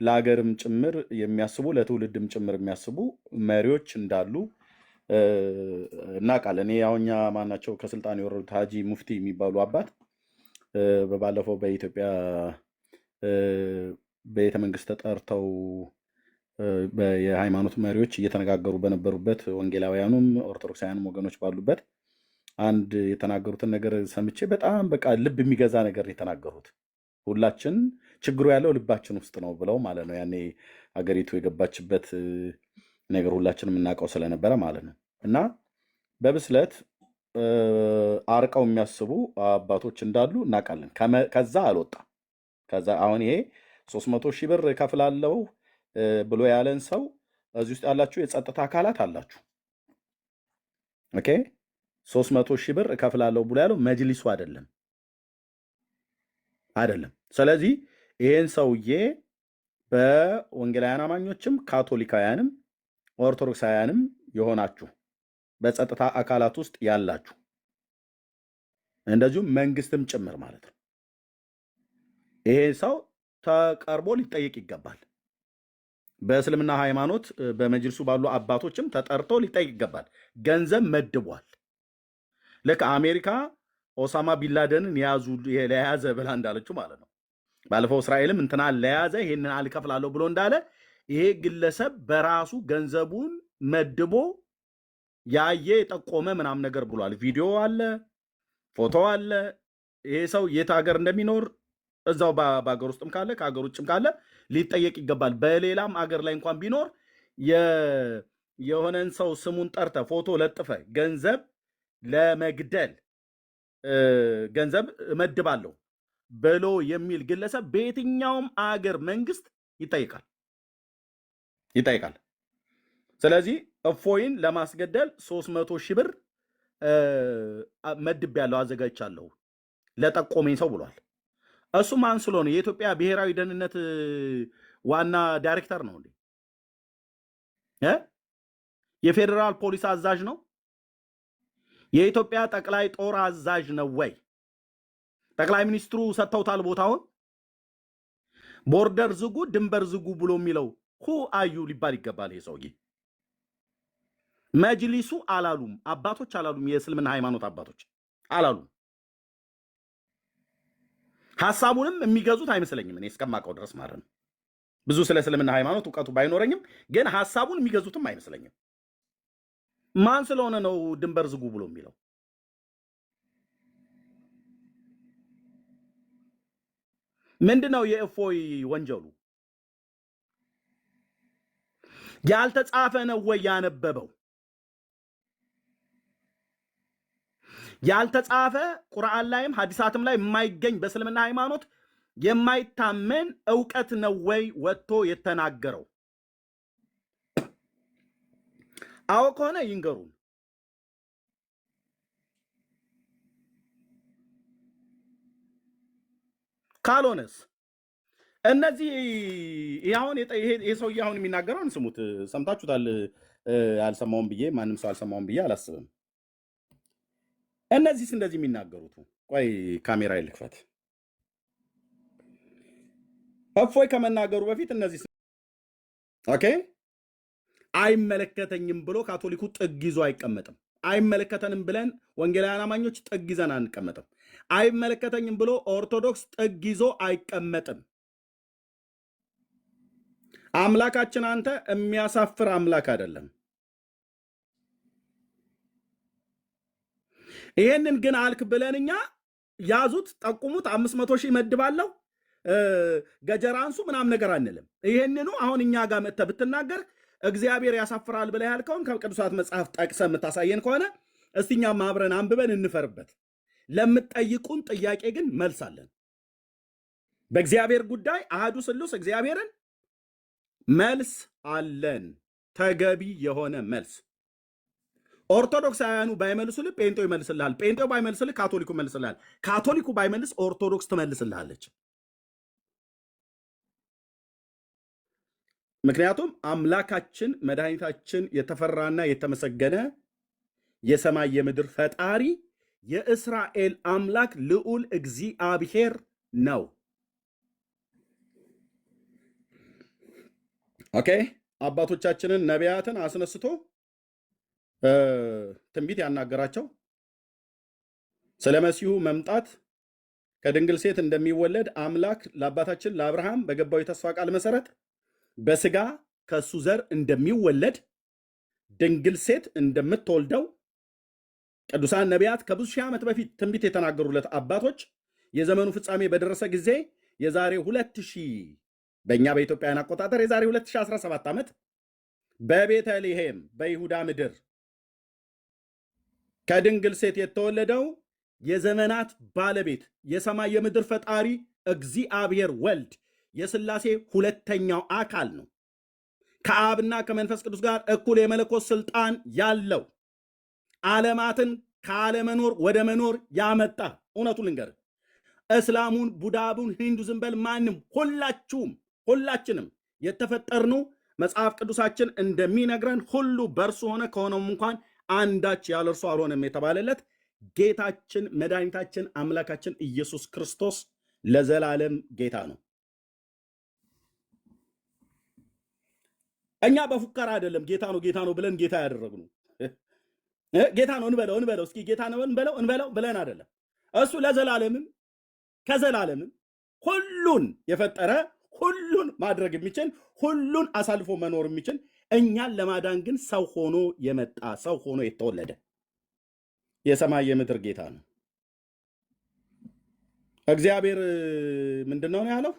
[SPEAKER 1] ለሀገርም ጭምር የሚያስቡ ለትውልድም ጭምር የሚያስቡ መሪዎች እንዳሉ እናውቃለን። እኔ አሁን እኛ ማናቸው ከስልጣን የወረዱት ሀጂ ሙፍቲ የሚባሉ አባት በባለፈው በኢትዮጵያ ቤተ መንግስት ተጠርተው የሃይማኖት መሪዎች እየተነጋገሩ በነበሩበት ወንጌላውያኑም ኦርቶዶክሳውያኑም ወገኖች ባሉበት አንድ የተናገሩትን ነገር ሰምቼ በጣም በቃ ልብ የሚገዛ ነገር የተናገሩት፣ ሁላችን ችግሩ ያለው ልባችን ውስጥ ነው ብለው ማለት ነው። ያኔ አገሪቱ የገባችበት ነገር ሁላችን የምናውቀው ስለነበረ ማለት ነው። እና በብስለት አርቀው የሚያስቡ አባቶች እንዳሉ እናውቃለን። ከዛ አልወጣም። ከዛ አሁን ይሄ 300 ሺህ ብር እከፍላለሁ ብሎ ያለን ሰው እዚህ ውስጥ ያላችሁ የጸጥታ አካላት አላችሁ። Okay፣ 300 ሺህ ብር እከፍላለሁ ብሎ ያለው መጅሊሱ አይደለም አይደለም። ስለዚህ ይሄን ሰውዬ በወንጌላውያን አማኞችም ካቶሊካውያንም ኦርቶዶክሳውያንም የሆናችሁ በጸጥታ አካላት ውስጥ ያላችሁ እንደዚሁም መንግስትም ጭምር ማለት ነው፣ ይሄ ሰው ተቀርቦ ሊጠየቅ ይገባል። በእስልምና ሃይማኖት በመጅልሱ ባሉ አባቶችም ተጠርቶ ሊጠይቅ ይገባል። ገንዘብ መድቧል። ልክ አሜሪካ ኦሳማ ቢንላደንን ያዙ ለያዘ ብላ እንዳለችው ማለት ነው። ባለፈው እስራኤልም እንትና ለያዘ ይሄንን አልከፍላለሁ ብሎ እንዳለ ይሄ ግለሰብ በራሱ ገንዘቡን መድቦ ያየ የጠቆመ ምናምን ነገር ብሏል። ቪዲዮ አለ፣ ፎቶ አለ። ይሄ ሰው የት ሀገር እንደሚኖር እዛው በሀገር ውስጥም ካለ ከሀገር ውጭም ካለ ሊጠየቅ ይገባል። በሌላም አገር ላይ እንኳን ቢኖር የሆነን ሰው ስሙን ጠርተ ፎቶ ለጥፈ ገንዘብ ለመግደል ገንዘብ እመድባለሁ ብሎ የሚል ግለሰብ በየትኛውም አገር መንግስት ይጠይቃል ይጠይቃል። ስለዚህ እፎይን ለማስገደል 300 ሺህ ብር መድቤያለሁ፣ አዘጋጅቻለሁ ለጠቆመኝ ሰው ብሏል። እሱ ማን ስለሆነ የኢትዮጵያ ብሔራዊ ደህንነት ዋና ዳይሬክተር ነው እንዴ? እ? የፌዴራል ፖሊስ አዛዥ ነው? የኢትዮጵያ ጠቅላይ ጦር አዛዥ ነው ወይ? ጠቅላይ ሚኒስትሩ ሰጥተውታል ቦታውን። Border ዝጉ፣ ድንበር ዝጉ ብሎ የሚለው who are you ሊባል ይገባል። ይሄ ሰውዬ መጅሊሱ አላሉም፣ አባቶች አላሉም፣ የእስልምና ሃይማኖት አባቶች አላሉም። ሀሳቡንም የሚገዙት አይመስለኝም እኔ እስከማውቀው ድረስ ማለት ነው። ብዙ ስለ እስልምና ሃይማኖት እውቀቱ ባይኖረኝም ግን ሀሳቡን የሚገዙትም አይመስለኝም። ማን ስለሆነ ነው ድንበር ዝጉ ብሎ የሚለው? ምንድን ነው የእፎይ ወንጀሉ? ያልተጻፈ ነው ወይ ያነበበው? ያልተጻፈ ቁርአን ላይም ሐዲሳትም ላይ የማይገኝ በእስልምና ሃይማኖት የማይታመን እውቀት ነው ወይ ወጥቶ የተናገረው? አዎ ከሆነ ይንገሩን። ካልሆነስ እነዚህ ይሄ አሁን ይሄ ሰውዬ አሁን የሚናገረውን ስሙት፣ ሰምታችሁታል። አልሰማውም ብዬ ማንም ሰው አልሰማውም ብዬ አላስብም። እነዚህስ እንደዚህ የሚናገሩት ቆይ ካሜራ ይልክፈት። እፎይ ከመናገሩ በፊት እነዚህ okay አይመለከተኝም ብሎ ካቶሊኩ ጥግ ይዞ አይቀመጥም። አይመለከተንም ብለን ወንጌላውያን አማኞች ጥግ ይዘን አንቀመጥም። አይመለከተኝም ብሎ ኦርቶዶክስ ጥግ ይዞ አይቀመጥም። አምላካችን አንተ የሚያሳፍር አምላክ አይደለም። ይሄንን ግን አልክ ብለን እኛ ያዙት፣ ጠቁሙት፣ 500 ሺህ እመድባለሁ ገጀራ አንሱ ምናምን ነገር አንልም። ይሄንኑ አሁን እኛ ጋር መጥተህ ብትናገር እግዚአብሔር ያሳፍራል ብለህ ያልከውን ከቅዱሳት መጽሐፍ ጠቅሰህ የምታሳየን ከሆነ እስቲ እኛም አብረን አንብበን እንፈርበት። ለምትጠይቁን ጥያቄ ግን መልስ አለን። በእግዚአብሔር ጉዳይ አሐዱ ስሉስ እግዚአብሔርን መልስ አለን፣ ተገቢ የሆነ መልስ። ኦርቶዶክሳውያኑ ባይመልሱልህ ጴንጤው ይመልስልሃል። ጴንጤው ባይመልስልህ ካቶሊኩ ይመልስልሃል። ካቶሊኩ ባይመልስ ኦርቶዶክስ ትመልስልሃለች። ምክንያቱም አምላካችን መድኃኒታችን የተፈራና የተመሰገነ የሰማይ የምድር ፈጣሪ የእስራኤል አምላክ ልዑል እግዚአብሔር ነው። Okay፣ አባቶቻችንን ነቢያትን አስነስቶ ትንቢት ያናገራቸው ስለ መሲሁ መምጣት ከድንግል ሴት እንደሚወለድ አምላክ ለአባታችን ለአብርሃም በገባው የተስፋ ቃል መሰረት በስጋ ከእሱ ዘር እንደሚወለድ ድንግል ሴት እንደምትወልደው ቅዱሳን ነቢያት ከብዙ ሺህ ዓመት በፊት ትንቢት የተናገሩለት አባቶች የዘመኑ ፍጻሜ በደረሰ ጊዜ የዛሬ 2000 በእኛ በኢትዮጵያውያን አቆጣጠር የዛሬ 2017 ዓመት በቤተልሔም በይሁዳ ምድር ከድንግል ሴት የተወለደው የዘመናት ባለቤት የሰማይ የምድር ፈጣሪ እግዚአብሔር ወልድ የሥላሴ ሁለተኛው አካል ነው። ከአብና ከመንፈስ ቅዱስ ጋር እኩል የመለኮት ስልጣን ያለው ዓለማትን ካለመኖር ወደ መኖር ያመጣ። እውነቱን ልንገርህ፣ እስላሙን፣ ቡዳቡን፣ ሂንዱዝም በል ማንም ሁላችሁም ሁላችንም የተፈጠርነው መጽሐፍ ቅዱሳችን እንደሚነግረን ሁሉ በእርሱ ሆነ ከሆነውም እንኳን አንዳች ያለ እርሱ አልሆነም የተባለለት ጌታችን መድኃኒታችን አምላካችን ኢየሱስ ክርስቶስ ለዘላለም ጌታ ነው። እኛ በፉከራ አይደለም ጌታ ነው ጌታ ነው ብለን ጌታ ያደረግነው ጌታ ነው እንበለው እንበለው እስኪ ጌታ ነው እንበለው እንበለው ብለን አይደለም። እሱ ለዘላለምም ከዘላለምም ሁሉን የፈጠረ፣ ሁሉን ማድረግ የሚችል፣ ሁሉን አሳልፎ መኖር የሚችል፣ እኛን ለማዳን ግን ሰው ሆኖ የመጣ፣ ሰው ሆኖ የተወለደ የሰማይ የምድር ጌታ ነው። እግዚአብሔር ምንድን ነው ያለው?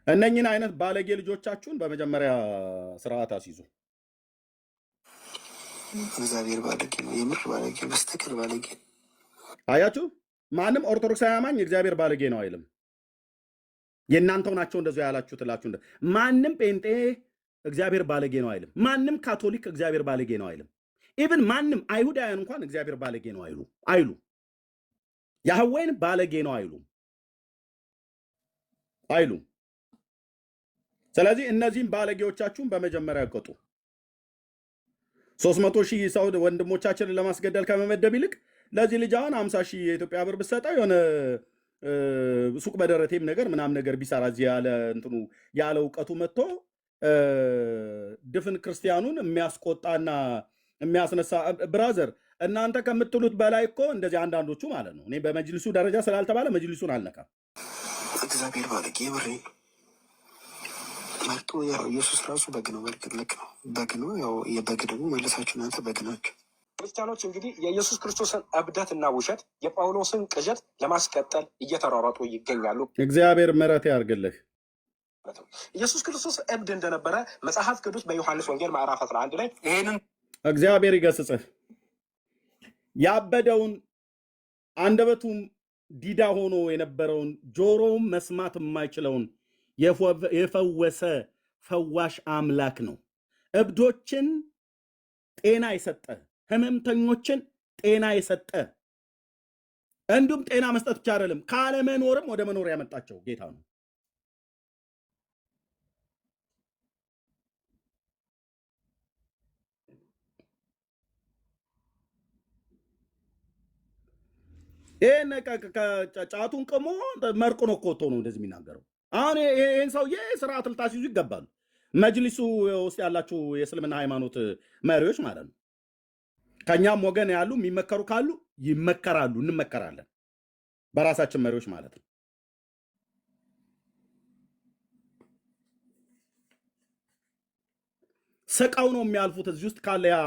[SPEAKER 1] እነኝን አይነት ባለጌ ልጆቻችሁን በመጀመሪያ ስርዓት አስይዙ።
[SPEAKER 6] እግዚአብሔር ባለጌ ነው። የምር ባለጌ፣ በስተቀር ባለጌ።
[SPEAKER 1] አያችሁ፣ ማንም ኦርቶዶክሳዊ አማኝ እግዚአብሔር ባለጌ ነው አይልም። የእናንተው ናቸው እንደዚያ ያላችሁ ትላችሁ። ማንም ጴንጤ እግዚአብሔር ባለጌ ነው አይልም። ማንም ካቶሊክ እግዚአብሔር ባለጌ ነው አይልም። Even ማንም አይሁዳውያን እንኳን እግዚአብሔር ባለጌ ነው አይሉ፣ ያህዌን ባለጌ ነው አይሉ። ስለዚህ እነዚህም ባለጌዎቻችሁን በመጀመሪያ ቅጡ። 300,000 ሰው ወንድሞቻችንን ለማስገደል ከመመደብ ይልቅ ለዚህ ልጅ አሁን 50,000 የኢትዮጵያ ብር ብትሰጠው የሆነ ሱቅ በደረቴም ነገር ምናምን ነገር ቢሰራ፣ እዚህ ያለ እንትኑ ያለ እውቀቱ መጥቶ ድፍን ክርስቲያኑን የሚያስቆጣና የሚያስነሳ፣ brother፣ እናንተ ከምትሉት በላይ እኮ እንደዚህ አንዳንዶቹ ማለት ነው። እኔ በመጅሊሱ ደረጃ ስላልተባለ መጅሊሱን አልነካም።
[SPEAKER 6] እግዚአብሔር ባለጌ፣ የምሬ ነው። መርጦ ያው ኢየሱስ ራሱ በግ ነው። በእርግጥ ልክ ነው፣ በግ ነው። ያው የበግ ደግሞ መልሳችሁ እናንተ በግ ናቸው።
[SPEAKER 2] ክርስቲያኖች እንግዲህ የኢየሱስ ክርስቶስን እብደትና ውሸት፣ የጳውሎስን ቅዠት ለማስቀጠል እየተሯሯጡ ይገኛሉ
[SPEAKER 1] እግዚአብሔር ምሕረት ያርግልህ።
[SPEAKER 2] ማለት ነው። ኢየሱስ ክርስቶስ እብድ እንደነበረ መጽሐፍ ቅዱስ በዮሐንስ ወንጌል ምዕራፍ 11 ላይ ይሄንን
[SPEAKER 1] እግዚአብሔር ይገስጽህ። ያበደውን፣ አንደበቱም ዲዳ ሆኖ የነበረውን፣ ጆሮውም መስማት የማይችለውን የፈወሰ ፈዋሽ አምላክ ነው። እብዶችን ጤና የሰጠ፣ ህመምተኞችን ጤና የሰጠ፣ እንዲሁም ጤና መስጠት ብቻ አይደለም፣ ካለመኖርም ወደ መኖር ያመጣቸው ጌታ ነው። ይህን ጫቱን ቅሞ መርቁ ነው እኮ ወጥቶ ነው እንደዚህ የሚናገረው። አሁን ይህን ሰውዬ ስርዓት ልታስይዙ ይገባሉ። መጅሊሱ ውስጥ ያላችሁ የእስልምና ሃይማኖት መሪዎች ማለት ነው። ከኛም ወገን ያሉ የሚመከሩ ካሉ ይመከራሉ፣ እንመከራለን። በራሳችን መሪዎች ማለት ነው። ስቀው ነው የሚያልፉት። እዚህ ውስጥ ካለ ያ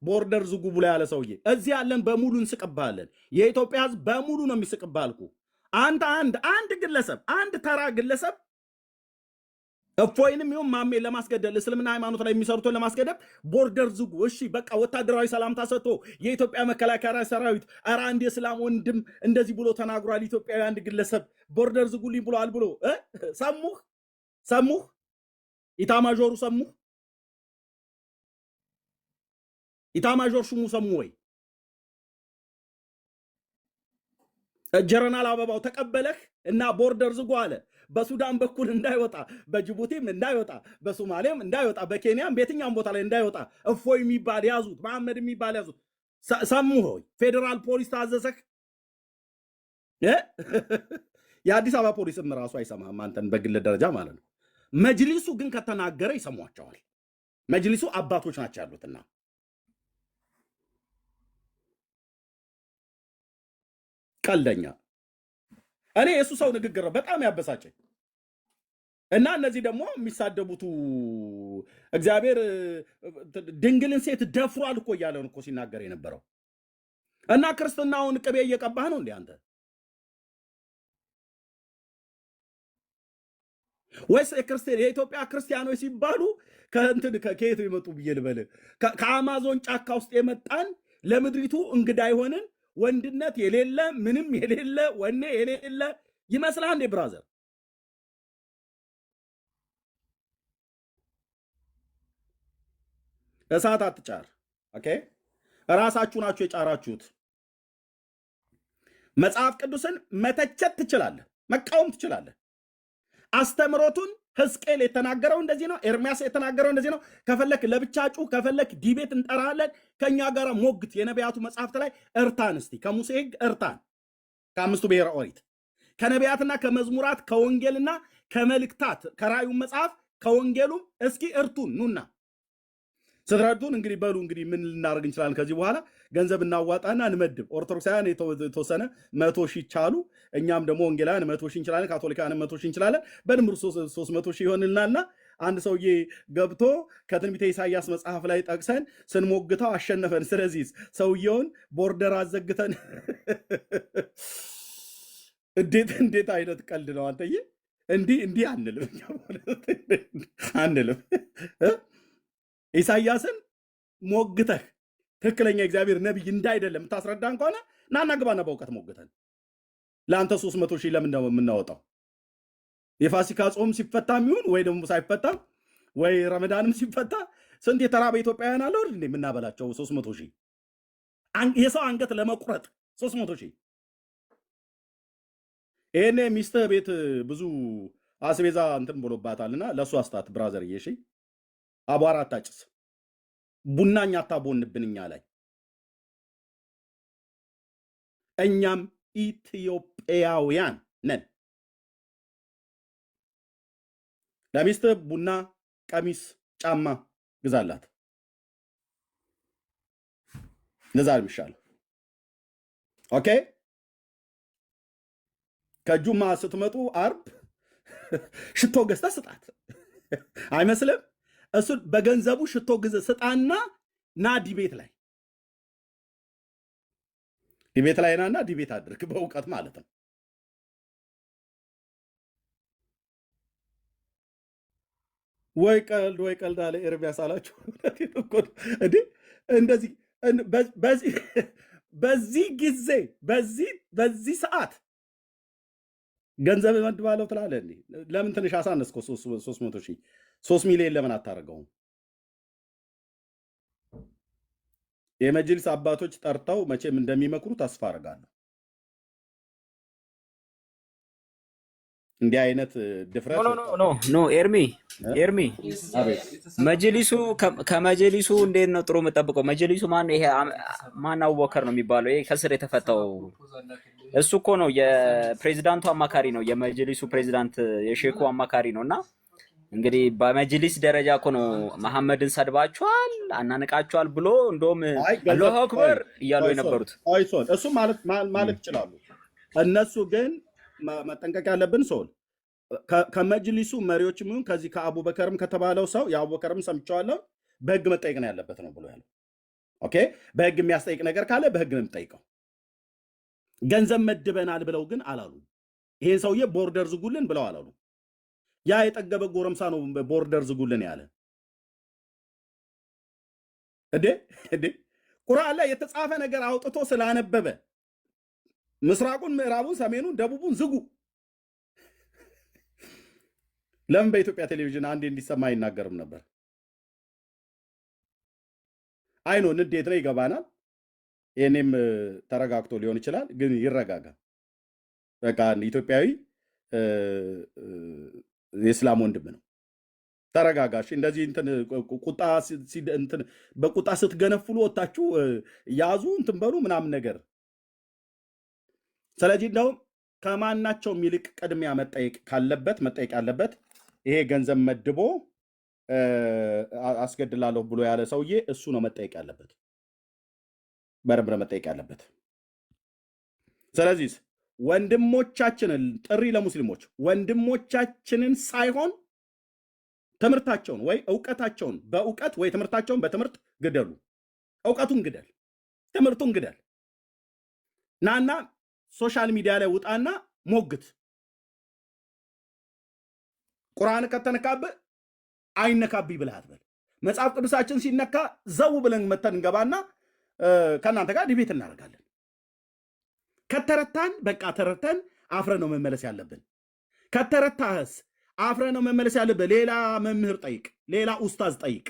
[SPEAKER 1] border ዝጉ ብሎ ያለ ሰውዬ፣ እዚህ ያለን በሙሉ እንስቅብሃለን። የኢትዮጵያ ሕዝብ በሙሉ ነው የሚስቅብህ አልኩህ። አንተ አንድ ግለሰብ፣ አንድ ተራ ግለሰብ እፎይንም ይሁን ማሜን ለማስገደል፣ እስልምና ሃይማኖት ላይ የሚሰሩትን ለማስገደል border ዝጉ። እሺ በቃ ወታደራዊ ሰላምታ ሰጥቶ የኢትዮጵያ መከላከያ ሰራዊት፣ ኧረ አንድ የእስላም ወንድም እንደዚህ ብሎ ተናግሯል፣ ኢትዮጵያዊ አንድ ግለሰብ border ዝጉልኝ ብሏል ብሎ እ ሰሙህ ሰሙህ፣ ኢታማዦሩ ሰሙህ፣ ኢታማዦር ሹሙ ሰሙ ወይ? ጀነራል አበባው ተቀበለህ እና border ዝጉ አለ። በሱዳን በኩል እንዳይወጣ፣ በጅቡቲም እንዳይወጣ፣ በሶማሌም እንዳይወጣ፣ በኬንያም በየትኛውም ቦታ ላይ እንዳይወጣ እፎይ የሚባል ያዙት፣ መሐመድ የሚባል ያዙት። ሰሙ ሆይ? ፌዴራል ፖሊስ ታዘዘህ? እ? የአዲስ አበባ ፖሊስም ራሱ አይሰማህም አንተን በግል ደረጃ ማለት ነው። መጅሊሱ ግን ከተናገረ ይሰሟቸዋል። መጅሊሱ አባቶች ናቸው ያሉትና። ቀልደኛ። እኔ የእሱ ሰው ንግግር ነው በጣም ያበሳጨኝ። እና እነዚህ ደግሞ የሚሳደቡቱ እግዚአብሔር ድንግልን ሴት ደፍሯል እኮ እያለ ነው እኮ ሲናገር የነበረው። እና ክርስትናውን ቅቤ እየቀባህ ነው እንዴ አንተ? ወይስ የኢትዮጵያ ክርስቲያኖች ሲባሉ ከእንትን ከየት የመጡ ብዬ ልበል? ከአማዞን ጫካ ውስጥ የመጣን፣ ለምድሪቱ እንግዳ የሆንን፣ ወንድነት የሌለ፣ ምንም የሌለ፣ ወኔ የሌለ ይመስልሃል እንዴ brother? እሳት አትጫር። Okay፣ ራሳችሁ ናችሁ የጫራችሁት። መጽሐፍ ቅዱስን መተቸት ትችላለህ፣ መቃወም ትችላለህ። አስተምሮቱን ሕዝቅኤል የተናገረው እንደዚህ ነው። ኤርሚያስ የተናገረው እንደዚህ ነው። ከፈለክ ለብቻ ጩህ፣ ከፈለክ debate እንጠራለን። ከእኛ ጋር ሞግት። የነቢያቱ መጽሐፍት ላይ እርታን እስቲ፣ ከሙሴ ሕግ እርታን፣ ከአምስቱ ብሔረ ኦሪት፣ ከነቢያትና ከመዝሙራት፣ ከወንጌልና ከመልእክታት፣ ከራእዩ መጽሐፍ ከወንጌሉም እስኪ እርቱን ኑና ስትረዱን እንግዲህ በሉ እንግዲህ ምን ልናደርግ እንችላለን? ከዚህ በኋላ ገንዘብ እናዋጣና እንመድብ። ኦርቶዶክሳውያን የተወሰነ 100,000 ቻሉ፣ እኛም ደግሞ ወንጌላውያን 100,000 እንችላለን፣ ካቶሊካውያን 100,000 እንችላለን። በድምሩ 300,000 ይሆንልናልና አንድ ሰውዬ ገብቶ ከትንቢተ ኢሳይያስ መጽሐፍ ላይ ጠቅሰን ስንሞግተው አሸነፈን። ስለዚህ ሰውየውን border አዘግተን እንዴት እንዴት አይነት ቀልድ ነው አንተዬ! እንዲህ እንዲህ አንልም እኛ በእውነት አንልም። ኢሳይያስን ሞግተህ ትክክለኛ እግዚአብሔር ነቢይ እንዳይደለም የምታስረዳን ከሆነ ናና ግባና በእውቀት ሞግተን። ለአንተ 300,000 ለምን ነው የምናወጣው? የፋሲካ ጾም ሲፈታም ይሁን ወይ ደግሞ ሳይፈታም ወይ ረመዳንም ሲፈታ ስንት የተራበ ኢትዮጵያውያን አለ አይደል እንዴ የምናበላቸው? 300,000 የሰው አንገት ለመቁረጥ 300,000። ይሄኔ ሚስትህ ቤት ብዙ አስቤዛ እንትን ብሎባታልና ለእሱ አስታት brother። እሺ አቧራ አታጭስ፣ ቡናኛ አታቦንብን እኛ ላይ። እኛም ኢትዮጵያውያን ነን። ለሚስትህ ቡና፣ ቀሚስ፣ ጫማ ግዛላት። እንደዛ ነው የሚሻለው። Okay። ከጁማ ስትመጡ አርብ ሽቶ ገዝተህ ስጣት። አይመስልም? እሱ በገንዘቡ ሽቶ ግዝ ስጣና ና debate ላይ debate ላይ ናና debate አድርግ በእውቀት ማለት ነው። ወይ ቀልድ ወይ ቀልድ አለ ኤርሚያስ አላችሁ። እውነቴን እኮ ነው። እንዴ እንደዚህ በዚህ ጊዜ በዚህ ሰዓት ገንዘብ እመድባለሁ ትላለህ እንዴ? ለምን ትንሽ አሳነስከው? 300,000 3 ሚሊዮን ለምን አታደርገውም? የመጅሊስ አባቶች ጠርተው መቼም እንደሚመክሩ ተስፋ አደርጋለሁ። እንዲህ አይነት ድፍረት
[SPEAKER 7] No, no, no, no, ኤርሚ።
[SPEAKER 1] እ?
[SPEAKER 7] ኤርሚ።
[SPEAKER 1] አቤት።
[SPEAKER 7] መጅሊሱ ከመጅሊሱ እንዴት ነው ጥሩ የምጠብቀው? መጅሊሱ ማን ይሄ ማን አቡበከር ነው የሚባለው? ይሄ ከስር የተፈታው እሱ እኮ ነው የፕሬዚዳንቱ አማካሪ ነው፣ የመጅሊሱ ፕሬዚዳንት የሼኩ አማካሪ ነው። እና እንግዲህ በመጅሊስ ደረጃ እኮ ነው መሐመድን ሰድባችኋል፣ አናንቃችኋል ብሎ እንደውም
[SPEAKER 1] አይ ገንዘብ
[SPEAKER 7] አላሁ
[SPEAKER 1] ቆይ
[SPEAKER 7] አክበር እያሉ
[SPEAKER 1] ቆይ ሶል
[SPEAKER 7] የነበሩት።
[SPEAKER 1] ቆይ ሶል እሱ ማለት ይችላሉ። እነሱ ግን መጠንቀቅ ያለብን ሶል ከመጅሊሱ መሪዎችም ይሁን ከዚህ ከአቡበከርም ከተባለው ሰው የአቡበከርም ሰምቼዋለሁ፣ በህግ መጠየቅ ነው ያለበት ነው ብሎ ያለው። Okay፣ በህግ የሚያስጠይቅ ነገር ካለ በህግ ነው የሚጠይቀው። ገንዘብ መድበናል ብለው ግን አላሉ። ይሄን ሰውዬ border ዝጉልን ብለው አላሉ። ያ የጠገበ ጎረምሳ ነው border ዝጉልን ያለ። እንዴ እንዴ ቁርአን ላይ የተጻፈ ነገር አውጥቶ ስላነበበ ምስራቁን፣ ምዕራቡን፣ ሰሜኑን፣ ደቡቡን ዝጉ። ለምን በኢትዮጵያ ቴሌቪዥን አንዴ እንዲሰማ አይናገርም ነበር? I know ንዴት ነው ይገባናል። ይህኔም ተረጋግቶ ሊሆን ይችላል፣ ግን ይረጋጋ። በቃ ኢትዮጵያዊ የእስላም ወንድም ነው። ተረጋጋሽ። እንደዚህ እንትን ቁጣ እንትን በቁጣ ስትገነፍሉ ወጣችሁ ያዙ እንትን በሉ ምናምን ነገር። ስለዚህ እንደውም ከማናቸውም ይልቅ ቅድሚያ መጠየቅ ካለበት መጠየቅ ያለበት ይሄ ገንዘብ መድቦ አስገድላለሁ ብሎ ያለ ሰውዬ እሱ ነው መጠየቅ ያለበት፣ በደንብ ነው መጠየቅ ያለበት። ስለዚህ ወንድሞቻችንን ጥሪ ለሙስሊሞች ወንድሞቻችንን ሳይሆን ትምህርታቸውን ወይ እውቀታቸውን በእውቀት ወይ ትምህርታቸውን በትምህርት ግደሉ። እውቀቱን ግደል፣ ትምህርቱን ግደል። ናና social media ላይ ውጣና ሞግት። ቁርአን ከተነካብህ አይነካብኝ ብለህ አትበል። መጽሐፍ ቅዱሳችን ሲነካ ዘው ብለን መተን እንገባና ከእናንተ ጋር debate እናደርጋለን። ከተረታን በቃ ተረተን አፍረን ነው መመለስ ያለብን። ከተረታህስ አፍረን ነው መመለስ ያለብን። ሌላ መምህር ጠይቅ፣ ሌላ ኡስታዝ ጠይቅ።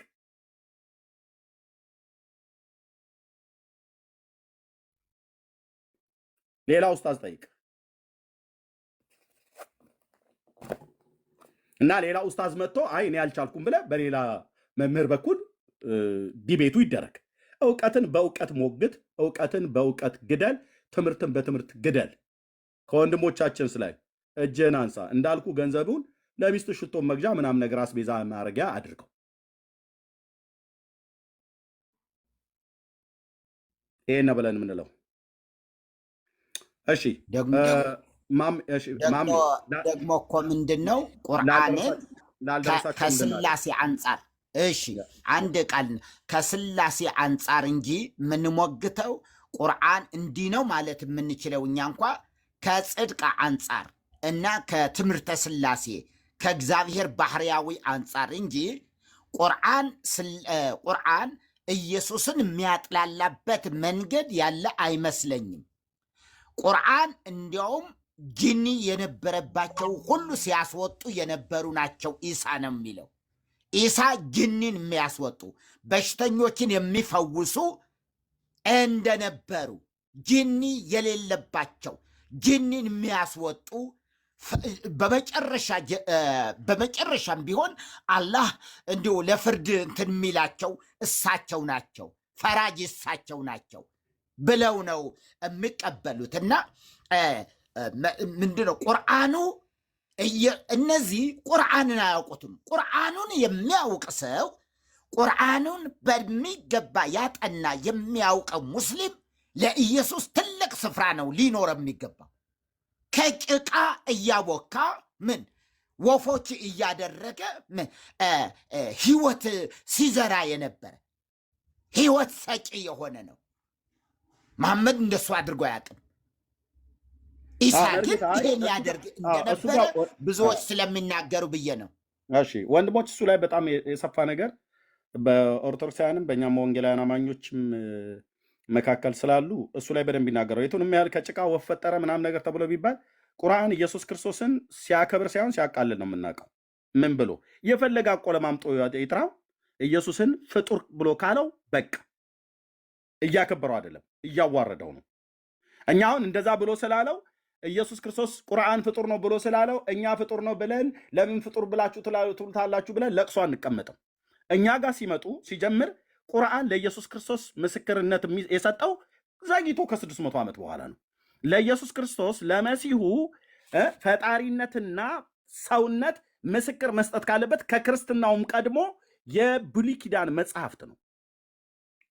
[SPEAKER 1] ሌላ ኡስታዝ ጠይቅ እና ሌላ ኡስታዝ መጥቶ አይ እኔ አልቻልኩም ብለህ በሌላ መምህር በኩል debate ኡ ይደረግ። እውቀትን በእውቀት ሞግት፣ እውቀትን በእውቀት ግደል፣ ትምህርትን በትምህርት ግደል። ከወንድሞቻችን ላይ እጅህን አንሳ። እንዳልኩ ገንዘቡን ለሚስት ሽቶ መግዣ ምናምን ነገር አስቤዛ ማድረጊያ አድርገው። ይሄን ነው ብለን የምንለው። እሺ
[SPEAKER 5] ደግሞ
[SPEAKER 1] እሺ፣ ማሜ
[SPEAKER 5] ደግሞ እኮ ምንድን ነው ቁርአንን
[SPEAKER 1] ላልደረሳቸው ምንድን ነው?
[SPEAKER 5] ከስላሴ አንጻር እሺ፣ አንድ ቃል ከስላሴ አንጻር እንጂ የምንሞግተው ቁርአን እንዲህ ነው ማለት የምንችለው እኛ እንኳ ከጽድቅ አንጻር እና ከትምህርተ ስላሴ ከእግዚአብሔር ባህርያዊ አንጻር እንጂ ቁርአን ኢየሱስን የሚያጥላላበት መንገድ ያለ አይመስለኝም። ቁርአን እንዲያውም ጂኒ የነበረባቸው ሁሉ ሲያስወጡ የነበሩ ናቸው ኢሳ ነው የሚለው። ኢሳ ጂኒን የሚያስወጡ በሽተኞችን የሚፈውሱ እንደነበሩ፣ ጂኒ የሌለባቸው ጂኒን የሚያስወጡ፣ በመጨረሻም ቢሆን አላህ እንዲሁ ለፍርድ እንትን የሚላቸው እሳቸው ናቸው፣ ፈራጅ እሳቸው ናቸው ብለው ነው የሚቀበሉት። እና ምንድነው ቁርአኑ እነዚህ ቁርአንን አያውቁትም። ቁርአኑን የሚያውቅ ሰው፣ ቁርአኑን በሚገባ ያጠና የሚያውቀው ሙስሊም ለኢየሱስ ትልቅ ስፍራ ነው ሊኖር የሚገባው። ከጭቃ እያቦካ ምን ወፎች እያደረገ ምን ህይወት ሲዘራ የነበረ ህይወት ሰጪ የሆነ ነው። መሐመድ እንደሱ አድርጎ አያውቅም። ኢሳ ግን
[SPEAKER 1] በእርግጥ አይ
[SPEAKER 5] ይሄን
[SPEAKER 1] እሱ
[SPEAKER 5] ያደርግ
[SPEAKER 1] ጋር እሱ
[SPEAKER 5] እንደነበረ
[SPEAKER 1] ጋር
[SPEAKER 5] ብዙዎች ስለሚናገሩ ብዬ ነው።
[SPEAKER 1] እሺ ወንድሞች፣ እሱ ላይ በጣም የሰፋ ነገር በኦርቶዶክሳውያንም በእኛም ወንጌላውያን አማኞችም መካከል ስላሉ እሱ ላይ በደንብ ይናገረው። የቱንም ያህል ከጭቃ ወፍ ፈጠረ ምናምን ነገር ተብሎ ቢባል ቁርአን ኢየሱስ ክርስቶስን ሲያከብር ሳይሆን ሲያቃልል ነው የምናውቀው። ምን ብሎ የፈለገ አቆለማምጦ ይጥራው፣ ኢየሱስን ፍጡር ብሎ ካለው በቃ እያከበረው አይደለም፣ እያዋረደው ነው። እኛ አሁን እንደዛ ብሎ ስላለው፣ ኢየሱስ ክርስቶስ ቁርአን ፍጡር ነው ብሎ ስላለው፣ እኛ ፍጡር ነው ብለን ለምን ፍጡር ብላችሁ ትሉታላችሁ ብለን ለቅሶ አንቀመጥም። እኛ ጋር ሲመጡ ሲጀምር ቁርአን ለኢየሱስ ክርስቶስ ምስክርነት የሰጠው ዘግይቶ ከ600 ዓመት በኋላ ነው። ለኢየሱስ ክርስቶስ ለመሲሁ ፈጣሪነትና ሰውነት ምስክር መስጠት ካለበት ከክርስትናውም ቀድሞ የብሉይ ኪዳን መጽሐፍት ነው፣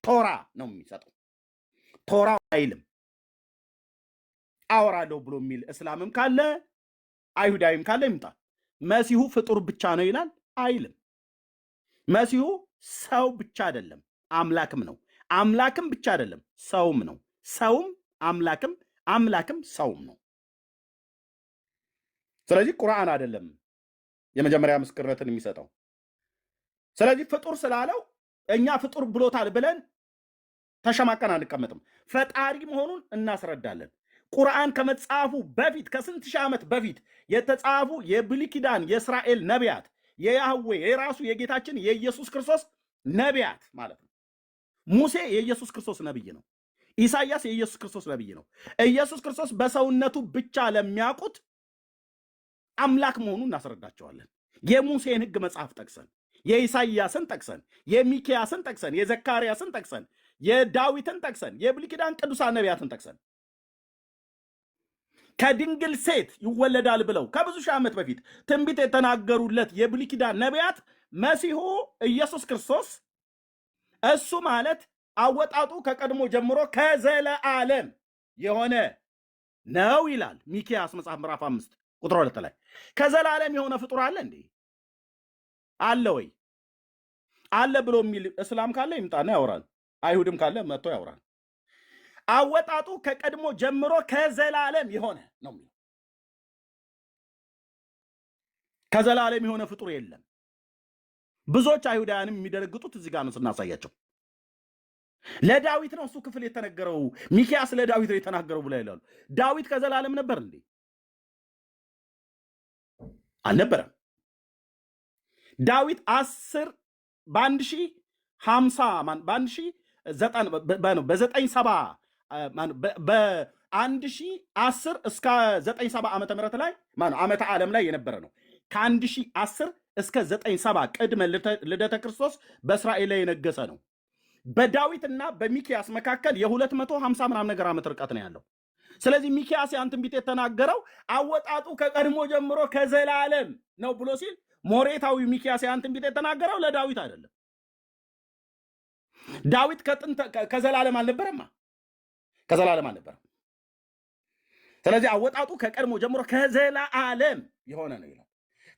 [SPEAKER 1] ቶራ ነው የሚሰጠው። ቶራ አይልም አወራለሁ ብሎ የሚል እስላምም ካለ አይሁዳዊም ካለ ይምጣ። መሲሁ ፍጡር ብቻ ነው ይላል አይልም። መሲሁ ሰው ብቻ አይደለም፣ አምላክም ነው። አምላክም ብቻ አይደለም፣ ሰውም ነው። ሰውም አምላክም፣ አምላክም ሰውም ነው። ስለዚህ ቁርአን አይደለም የመጀመሪያ ምስክርነትን የሚሰጠው። ስለዚህ ፍጡር ስላለው እኛ ፍጡር ብሎታል ብለን ተሸማቀን አንቀመጥም። ፈጣሪ መሆኑን እናስረዳለን። ቁርአን ከመጻፉ በፊት ከስንት ሺህ ዓመት በፊት የተጻፉ የብሉይ ኪዳን የእስራኤል ነቢያት፣ የያህዌ የራሱ የጌታችን የኢየሱስ ክርስቶስ ነቢያት ማለት ነው። ሙሴ የኢየሱስ ክርስቶስ ነቢይ ነው። ኢሳይያስ የኢየሱስ ክርስቶስ ነቢይ ነው። ኢየሱስ ክርስቶስ በሰውነቱ ብቻ ለሚያውቁት አምላክ መሆኑን እናስረዳቸዋለን። የሙሴን ሕግ መጽሐፍ ጠቅሰን፣ የኢሳይያስን ጠቅሰን፣ የሚኪያስን ጠቅሰን፣ የዘካርያስን ጠቅሰን፣ የዳዊትን ጠቅሰን፣ የብሉይ ኪዳን ቅዱሳን ነቢያትን ጠቅሰን፣ ከድንግል ሴት ይወለዳል ብለው ከብዙ ሺህ ዓመት በፊት ትንቢት የተናገሩለት የብሉይ ኪዳን ነቢያት መሲሁ ኢየሱስ ክርስቶስ እሱ ማለት አወጣጡ ከቀድሞ ጀምሮ ከዘለዓለም የሆነ ነው ይላል ሚኪያስ መጽሐፍ ምዕራፍ 5 ቁጥር 2 ላይ። ከዘላለም የሆነ ፍጡር አለ እንዴ? አለ ወይ? አለ ብሎ የሚል እስላም ካለ ይምጣና ያወራል። አይሁድም ካለ መጥቶ ያወራል። አወጣጡ ከቀድሞ ጀምሮ ከዘላለም የሆነ ነው የሚለው። ከዘላለም የሆነ ፍጡር የለም። ብዙዎች አይሁዳውያንም የሚደነግጡት እዚህ ጋር ነው ስናሳያቸው። ለዳዊት ነው እሱ ክፍል የተነገረው፣ ሚኪያስ ለዳዊት ነው የተናገረው ብላ ይላሉ። ዳዊት ከዘላለም ነበር እንዴ? አልነበረም። ዳዊት 10 በ1050 በ1090 በ970 በ1010 እስከ 97 ዓመተ ምህረት ላይ ማነው ዓመተ ዓለም ላይ የነበረ ነው። ከ1010 እስከ 97 ቅድመ ልደተ ክርስቶስ በእስራኤል ላይ የነገሰ ነው። በዳዊትና በሚኪያስ መካከል የ250 ምናምን ነገር ዓመት ርቀት ነው ያለው። ስለዚህ ሚኪያስ ያን ትንቢት የተናገረው አወጣጡ ከቀድሞ ጀምሮ ከዘላለም ነው ብሎ ሲል ሞሬታዊ ሚኪያስ ያን ትንቢት የተናገረው ለዳዊት አይደለም። ዳዊት ከጥንት ከዘላለም አልነበረማ፣ ከዘላለም አልነበረም። ስለዚህ አወጣጡ ከቀድሞ ጀምሮ ከዘላለም የሆነ ነው ይላል።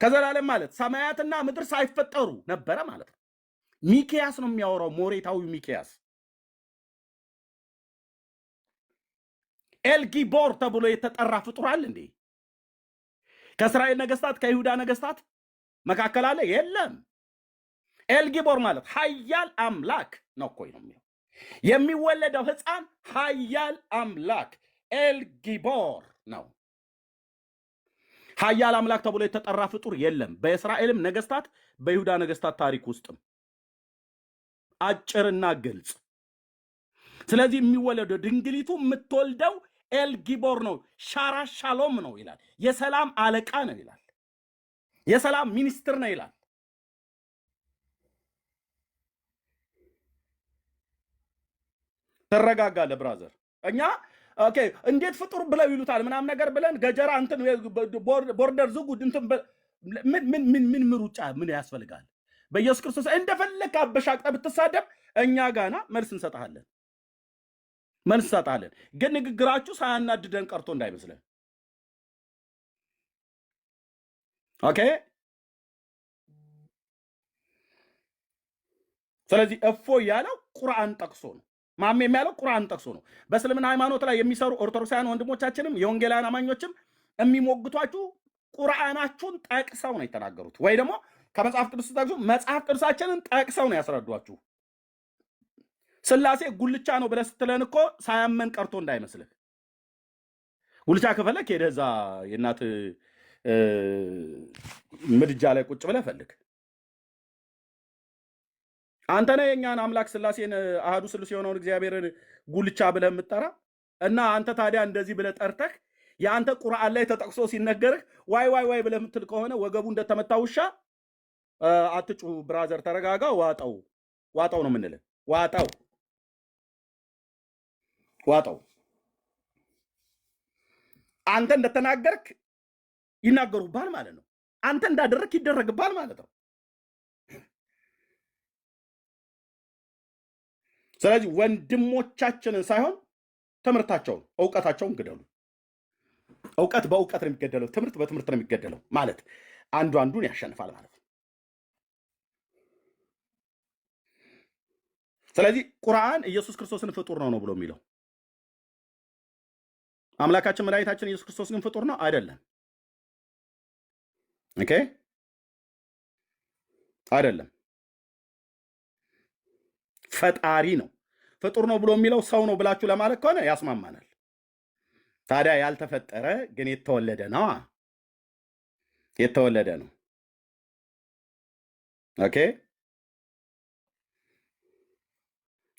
[SPEAKER 1] ከዘላለም ማለት ሰማያትና ምድር ሳይፈጠሩ ነበረ ማለት ነው። ሚኪያስ ነው የሚያወራው፣ ሞሬታዊ ሚኪያስ። ኤልጊቦር ተብሎ የተጠራ ፍጡር አለ እንዴ? ከእስራኤል ነገስታት ከይሁዳ ነገስታት መካከል አለ? የለም። ኤልጊቦር ማለት ኃያል አምላክ ነው እኮ ነው የሚለው። የሚወለደው ሕፃን ኃያል አምላክ ኤልጊቦር ነው። ኃያል አምላክ ተብሎ የተጠራ ፍጡር የለም በእስራኤልም ነገስታት በይሁዳ ነገስታት ታሪክ ውስጥም አጭርና ግልጽ። ስለዚህ የሚወለደው ድንግሊቱ የምትወልደው ኤልጊቦር ነው፣ ሻራ ሻሎም ነው ይላል። የሰላም አለቃ ነው ይላል። የሰላም ሚኒስትር ነው ይላል። ትረጋጋለህ brother። እኛ okay እንዴት ፍጡር ብለው ይሉታል ምናምን ነገር ብለን ገጀራ እንትን border ዝጉ እንትን ምን ምን ምን ምን ምሩጫ ምን ያስፈልጋል? በኢየሱስ ክርስቶስ እንደፈለግህ አበሻቅጠህ ብትሳደብ እኛ ጋና መልስ እንሰጥሃለን፣ መልስ እንሰጥሃለን። ግን ንግግራችሁ ሳያናድደን ቀርቶ እንዳይመስለን። Okay። ስለዚህ እፎ ያለው ቁርአን ጠቅሶ ነው። ማሜ የሚያለው ቁርአን ጠቅሶ ነው። በእስልምና ሃይማኖት ላይ የሚሰሩ ኦርቶዶክሳውያን ወንድሞቻችንም የወንጌላውያን አማኞችም የሚሞግቷችሁ ቁርአናችሁን ጠቅሰው ነው የተናገሩት፣ ወይ ደግሞ ከመጽሐፍ ቅዱስ ጠቅሶ መጽሐፍ ቅዱሳችንን ጠቅሰው ነው ያስረዷችሁ። ስላሴ ጉልቻ ነው ብለህ ስትለን እኮ ሳያመን ቀርቶ እንዳይመስልህ። ጉልቻ ከፈለክ ሄደህ እዛ የእናት ምድጃ ላይ ቁጭ ብለህ ፈልግ። አንተ ነህ የእኛን አምላክ ስላሴን አህዱ ስሉስ የሆነውን እግዚአብሔርን ጉልቻ ብለህ የምትጠራ እና አንተ ታዲያ እንደዚህ ብለህ ጠርተህ የአንተ ቁርአን ላይ ተጠቅሶ ሲነገርህ ዋይ ዋይ ዋይ ብለህ የምትል ከሆነ ወገቡ እንደተመታ ውሻ አትጩህ brother፣ ተረጋጋ። ዋጠው ዋጠው ነው የምንልህ። ዋጠው ዋጠው። አንተ እንደተናገርክ ይናገሩብሃል ማለት ነው። አንተ እንዳደረግክ ይደረግብሃል ማለት ነው። ስለዚህ ወንድሞቻችንን ሳይሆን ትምህርታቸውን እውቀታቸውን ግደሉ። እውቀት በእውቀት ነው የሚገደለው፣ ትምህርት በትምህርት ነው የሚገደለው ማለት አንዱ አንዱን ያሸንፋል ማለት ነው። ስለዚህ ቁርአን ኢየሱስ ክርስቶስን ፍጡር ነው ነው ብሎ የሚለው አምላካችን መድኃኒታችን ኢየሱስ ክርስቶስ ግን ፍጡር ነው አይደለም። Okay አይደለም፣ ፈጣሪ ነው። ፍጡር ነው ብሎ የሚለው ሰው ነው ብላችሁ ለማለት ከሆነ ያስማማናል። ታዲያ ያልተፈጠረ ግን የተወለደ ነዋ፣ የተወለደ ነው። Okay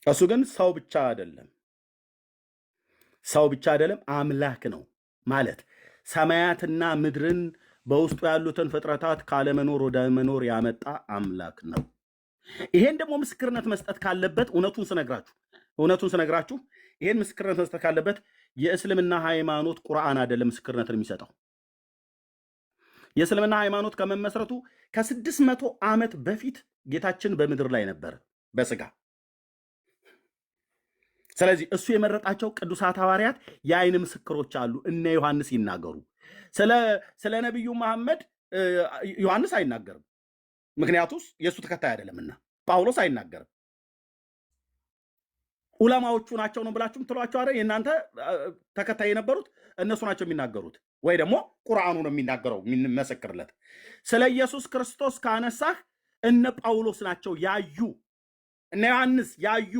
[SPEAKER 1] እሱ ግን ሰው ብቻ አይደለም፣ ሰው ብቻ አይደለም፣ አምላክ ነው ማለት ሰማያትና ምድርን በውስጡ ያሉትን ፍጥረታት ካለመኖር ወደ መኖር ያመጣ አምላክ ነው። ይሄን ደግሞ ምስክርነት መስጠት ካለበት እውነቱን ስነግራችሁ ይሄን ምስክርነት መስጠት ካለበት የእስልምና ሃይማኖት ቁርአን አይደለም ምስክርነትን የሚሰጠው። የእስልምና ሃይማኖት ከመመስረቱ ከ600 ዓመት በፊት ጌታችን በምድር ላይ ነበር በስጋ። ስለዚህ እሱ የመረጣቸው ቅዱሳት ሐዋርያት የአይን ምስክሮች አሉ። እነ ዮሐንስ ይናገሩ። ስለ ነቢዩ መሐመድ ዮሐንስ አይናገርም፣ ምክንያቱስ የእሱ ተከታይ አይደለምና። ጳውሎስ አይናገርም። ኡለማዎቹ ናቸው ነው ብላችሁም ትሏቸው አይደል? የእናንተ ተከታይ የነበሩት እነሱ ናቸው የሚናገሩት፣ ወይ ደግሞ ቁርአኑ ነው የሚናገረው የሚመሰክርለት። ስለ ኢየሱስ ክርስቶስ ካነሳህ እነ ጳውሎስ ናቸው ያዩ፣ እነ ዮሐንስ ያዩ፣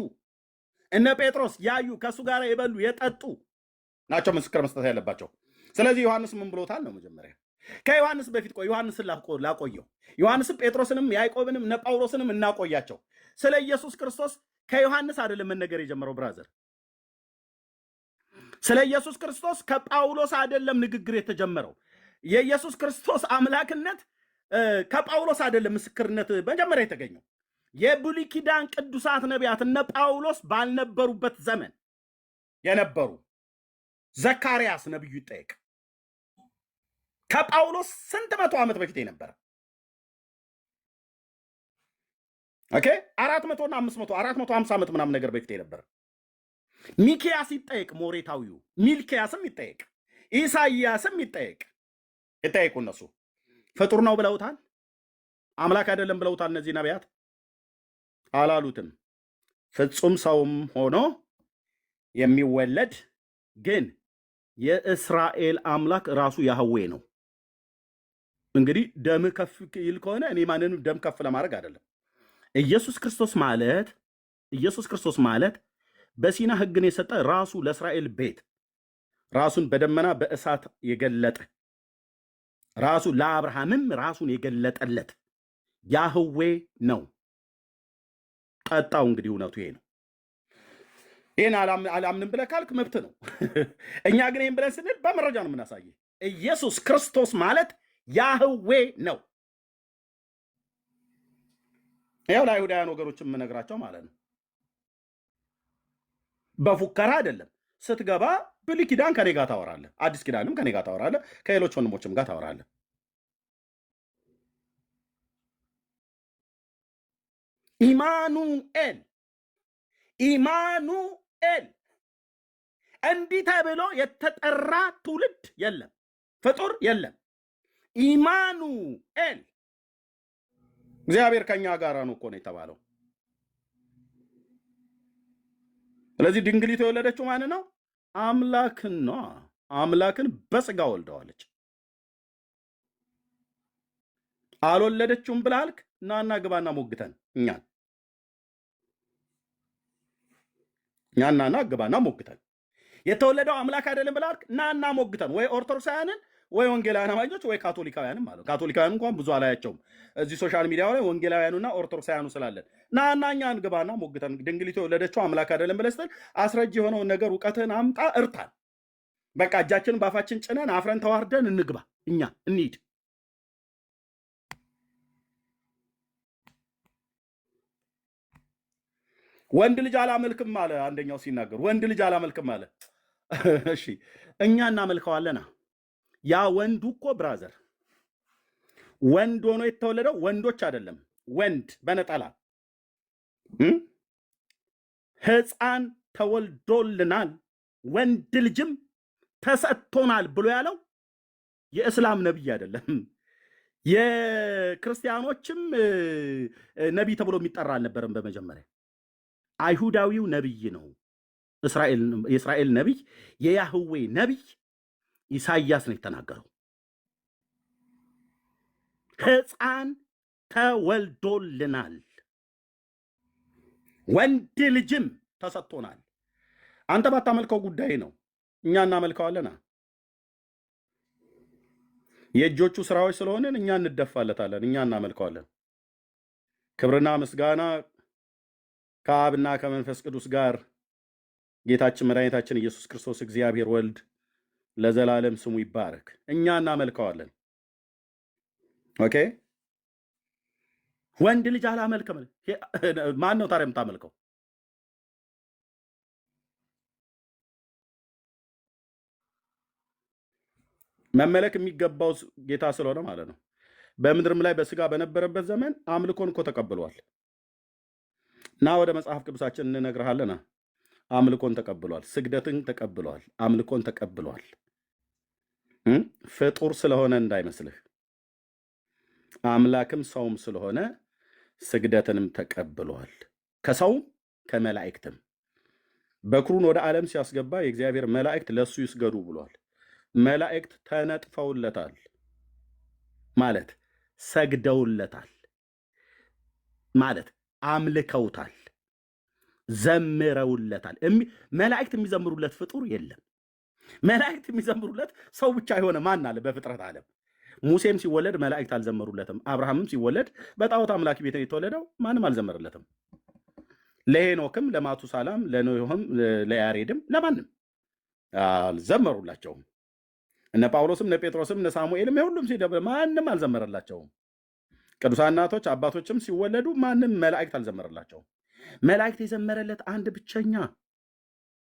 [SPEAKER 1] እነ ጴጥሮስ ያዩ፣ ከእሱ ጋር የበሉ የጠጡ ናቸው ምስክር መስጠት ያለባቸው። ስለዚህ ዮሐንስ ምን ብሎታል ነው መጀመሪያ። ከዮሐንስ በፊት ቆይ ዮሐንስን ላቆየው። ዮሐንስን ጴጥሮስንም ያዕቆብንም እነ ጳውሎስንም እናቆያቸው። ስለ ኢየሱስ ክርስቶስ ከዮሐንስ አይደለም መነገር የጀመረው brother። ስለ ኢየሱስ ክርስቶስ ከጳውሎስ አይደለም ንግግር የተጀመረው። የኢየሱስ ክርስቶስ አምላክነት ከጳውሎስ አይደለም ምስክርነት መጀመሪያ የተገኘው። የብሉይ ኪዳን ቅዱሳት ነቢያት እነ ጳውሎስ ባልነበሩበት ዘመን የነበሩ ዘካርያስ ነብዩ ይጠየቅ። ከጳውሎስ ስንት መቶ ዓመት በፊት የነበረ፣ okay፣ 400ና 500፣ 450 ዓመት ምናምን ነገር በፊት የነበረ ሚኪያስ ይጠየቅ። ሞሬታዊው ሚልኪያስም ይጠየቅ፣ ኢሳይያስም ይጠየቅ። ይጠየቁ። እነሱ ፍጡር ነው ብለውታል፣ አምላክ አይደለም ብለውታል። እነዚህ ነቢያት አላሉትም። ፍጹም ሰውም ሆኖ የሚወለድ ግን የእስራኤል አምላክ ራሱ ያህዌ ነው። እንግዲህ ደም ከፍ ይል ከሆነ እኔ ማንንም ደም ከፍ ለማድረግ አይደለም። ኢየሱስ ክርስቶስ ማለት በሲና ሕግን የሰጠ፣ ራሱ ለእስራኤል ቤት ራሱን በደመና በእሳት የገለጠ፣ ራሱ ለአብርሃምም ራሱን የገለጠለት ያህዌ ነው። ጠጣው። እንግዲህ እውነቱ ይሄ ነው። ይህን አላምንም ብለህ ካልክ መብት ነው። እኛ ግን ይህን ብለን ስንል በመረጃ ነው የምናሳየህ። ኢየሱስ ክርስቶስ ማለት ያህዌ ነው። ያው ለአይሁዳውያን ወገኖች የምነግራቸው ማለት ነው። በፉከራ አይደለም። ስትገባ ብሉይ ኪዳን ከኔ ጋር ታወራለህ፣ አዲስ ኪዳንም ከኔ ጋር ታወራለህ፣ ከሌሎች ወንድሞችም ጋር ታወራለህ። ኢማኑኤል፣ ኢማኑኤል እንዲህ ተብሎ የተጠራ ትውልድ የለም፣ ፍጡር የለም። ኢማኑኤል እግዚአብሔር ከኛ ጋር ነው እኮ ነው የተባለው። ስለዚህ ድንግሊቱ የወለደችው ማን ነው? አምላክን ነው። አምላክን በስጋ ወልደዋለች። አልወለደችውም ብለህ አልክ። ናና ግባና ሞግተን እኛን፣ እኛን ናና ግባና ሞግተን። የተወለደው አምላክ አይደለም ብለህ አልክ። ናና ሞግተን፣ ወይ ኦርቶዶክሳውያንን ወይ ወንጌላውያን አማኞች ወይ ካቶሊካውያንም ማለት ነው። ካቶሊካውያን እንኳን ብዙ አላያቸውም እዚህ social media ው ላይ፣ ወንጌላውያኑና ኦርቶዶክሳውያኑ ስላለን ናና እኛን ግባና ሞግተን። ድንግሊቱ የወለደችው አምላክ አይደለም ብለህ ስትል አስረጅ የሆነውን ነገር እውቀትህን አምጣ፣ እርታን። በቃ እጃችንን ባፋችን ጭነን አፍረን ተዋርደን እንግባ፣ እኛ እንሂድ። ወንድ ልጅ አላመልክም አለ አንደኛው ሲናገር፣ ወንድ ልጅ አላመልክም አለ። እሺ፣ እኛ እናመልከዋለና። ያ ወንዱ እኮ brother ወንድ ሆኖ የተወለደው ወንዶች አይደለም፣ ወንድ በነጠላ ሕፃን ተወልዶልናል ወንድ ልጅም ተሰጥቶናል ብሎ ያለው የእስላም ነቢይ አይደለም። የክርስቲያኖችም ነቢይ ተብሎ የሚጠራ አልነበረም። በመጀመሪያ አይሁዳዊው ነቢይ ነው። የእስራኤል ነቢይ፣ የያህዌ ነቢይ ኢሳይያስ ነው የተናገረው። ሕፃን ተወልዶልናል ወንድ ልጅም ተሰጥቶናል። አንተ ባታመልከው ጉዳይ ነው፣ እኛ እናመልከዋለና። የእጆቹ ስራዎች ስለሆንን እኛ እንደፋለታለን፣ እኛ እናመልከዋለን። ክብርና ምስጋና ከአብና ከመንፈስ ቅዱስ ጋር ጌታችን መድኃኒታችን ኢየሱስ ክርስቶስ እግዚአብሔር ወልድ ለዘላለም ስሙ ይባረክ። እኛ እናመልከዋለን። Okay፣ ወንድ ልጅ አላመልክም። ማን ነው ታዲያ የምታመልከው? መመለክ የሚገባው ጌታ ስለሆነ ማለት ነው። በምድርም ላይ በስጋ በነበረበት ዘመን አምልኮን እኮ ተቀብሏል። እና ወደ መጽሐፍ ቅዱሳችን እንነግርሃለና አምልኮን ተቀብሏል፣ ስግደትን ተቀብሏል፣ አምልኮን ተቀብሏል። ፍጡር ስለሆነ እንዳይመስልህ፣ አምላክም ሰውም ስለሆነ ስግደትንም ተቀብሏል። ከሰውም ከመላእክትም በኩሩን ወደ ዓለም ሲያስገባ የእግዚአብሔር መላእክት ለእሱ ይስገዱ ብሏል። መላእክት ተነጥፈውለታል ማለት ሰግደውለታል ማለት አምልከውታል፣ ዘምረውለታል። መላእክት የሚዘምሩለት ፍጡር የለም። መላእክት የሚዘምሩለት ሰው ብቻ የሆነ ማን አለ በፍጥረት ዓለም? ሙሴም ሲወለድ መላእክት አልዘመሩለትም። አብርሃምም ሲወለድ በጣዖት አምላኪ ቤት ነው የተወለደው፣ ማንም አልዘመረለትም። ለሄኖክም፣ ለማቱሳላም፣ ለኖህም፣ ለያሬድም ለማንም አልዘመሩላቸውም። እነ ጳውሎስም፣ እነ ጴጥሮስም፣ እነ ሳሙኤልም የሁሉም ሲደብ ማንም አልዘመረላቸውም። ቅዱሳን እናቶች አባቶችም ሲወለዱ ማንም መላእክት አልዘመረላቸውም። መላእክት የዘመረለት አንድ ብቸኛ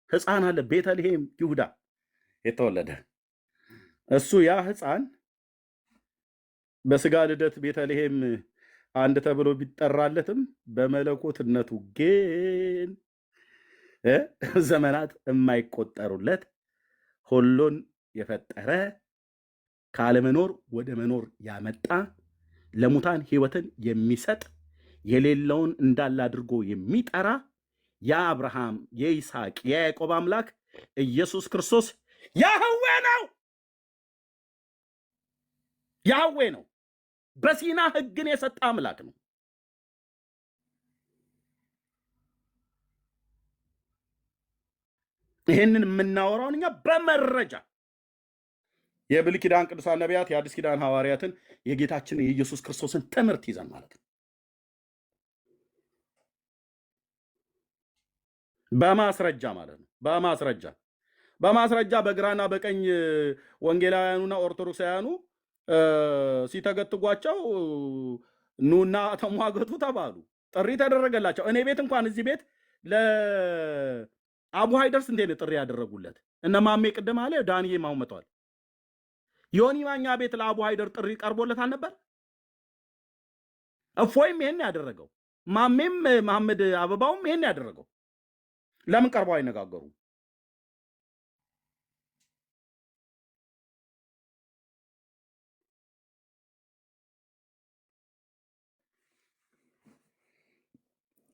[SPEAKER 1] ሕፃን አለ፣ ቤተልሔም ይሁዳ። የተወለደ እሱ ያ ሕፃን በስጋ ልደት ቤተልሔም አንድ ተብሎ ቢጠራለትም በመለኮትነቱ ግን ዘመናት የማይቆጠሩለት ሁሉን የፈጠረ፣ ካለመኖር ወደ መኖር ያመጣ፣ ለሙታን ሕይወትን የሚሰጥ፣ የሌለውን እንዳለ አድርጎ የሚጠራ የአብርሃም፣ የይስሐቅ፣ የያዕቆብ አምላክ ኢየሱስ ክርስቶስ ያህዌ ነው። ያህዌ ነው። በሲና ሕግን የሰጠ አምላክ ነው። ይህንን የምናወራውን እኛ በመረጃ የብሉይ ኪዳን ቅዱሳን ነቢያት፣ የአዲስ ኪዳን ሐዋርያትን፣ የጌታችን የኢየሱስ ክርስቶስን ትምህርት ይዘን ማለት ነው። በማስረጃ ማለት ነው። በማስረጃ በግራና በቀኝ ወንጌላውያኑና ኦርቶዶክሳውያኑ ሲተገትጓቸው ኑና ተሟገቱ ተባሉ። ጥሪ ተደረገላቸው። እኔ ቤት እንኳን እዚህ ቤት ለአቡ ሃይደር ስንቴ ነው ጥሪ ያደረጉለት? እነ ማሜ ቅድም አለ፣ ዳንዬ ማሁን መጥተዋል። ዮኒ ማኛ ቤት ለአቡ ሃይደር ጥሪ ቀርቦለት አልነበር? እፎይም ይሄን ያደረገው፣ ማሜም መሐመድ አበባውም ይሄን ያደረገው። ለምን ቀርበው አይነጋገሩም?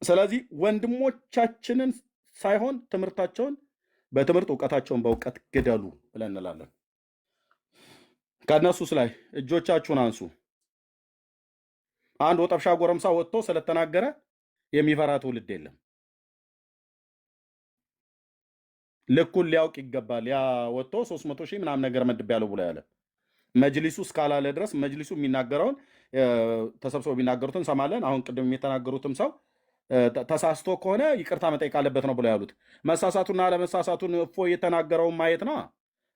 [SPEAKER 1] ስለዚህ ወንድሞቻችንን ሳይሆን ትምህርታቸውን በትምህርት፣ እውቀታቸውን በእውቀት ግደሉ ብለን እንላለን። ከእነሱስ ላይ እጆቻችሁን አንሱ። አንድ ወጠብሻ ጎረምሳ ወጥቶ ስለተናገረ የሚፈራ ትውልድ የለም። ልኩን ሊያውቅ ይገባል። ያ ወጥቶ 300 ሺህ ምናምን ነገር መድቤያለሁ ብሎ ያለ መጅሊሱ እስካላለ ድረስ መጅሊሱ የሚናገረውን፣ ተሰብስበው የሚናገሩትን እንሰማለን። አሁን ቅድም የተናገሩትም ሰው ተሳስቶ ከሆነ ይቅርታ መጠየቅ አለበት ነው ብሎ ያሉት። መሳሳቱና አለመሳሳቱን እፎ የተናገረውን ማየት ነው።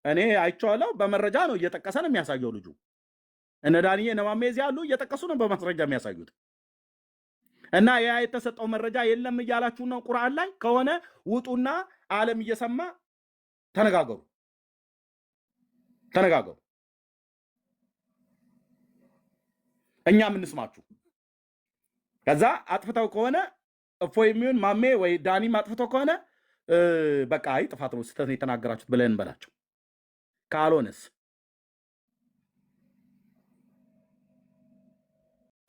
[SPEAKER 1] እኔ አይቼዋለሁ። በመረጃ ነው እየጠቀሰ ነው የሚያሳየው ልጁ። እነ ዳንዬ፣ እነ ማሜ እዚህ ያሉ እየጠቀሱ ነው በማስረጃ የሚያሳዩት። እና ያ የተሰጠው መረጃ የለም እያላችሁ ነው። ቁርአን ላይ ከሆነ ውጡና ዓለም እየሰማ ተነጋገሩ፣ ተነጋገሩ። እኛም እንስማችሁ። ከዛ አጥፍተው ከሆነ እፎ የሚሆን ማሜ ወይ ዳኒም አጥፍተው ከሆነ በቃ አይ ጥፋት ነው፣ ስህተት ነው የተናገራችሁት ብለን እንበላቸው። ካልሆነስ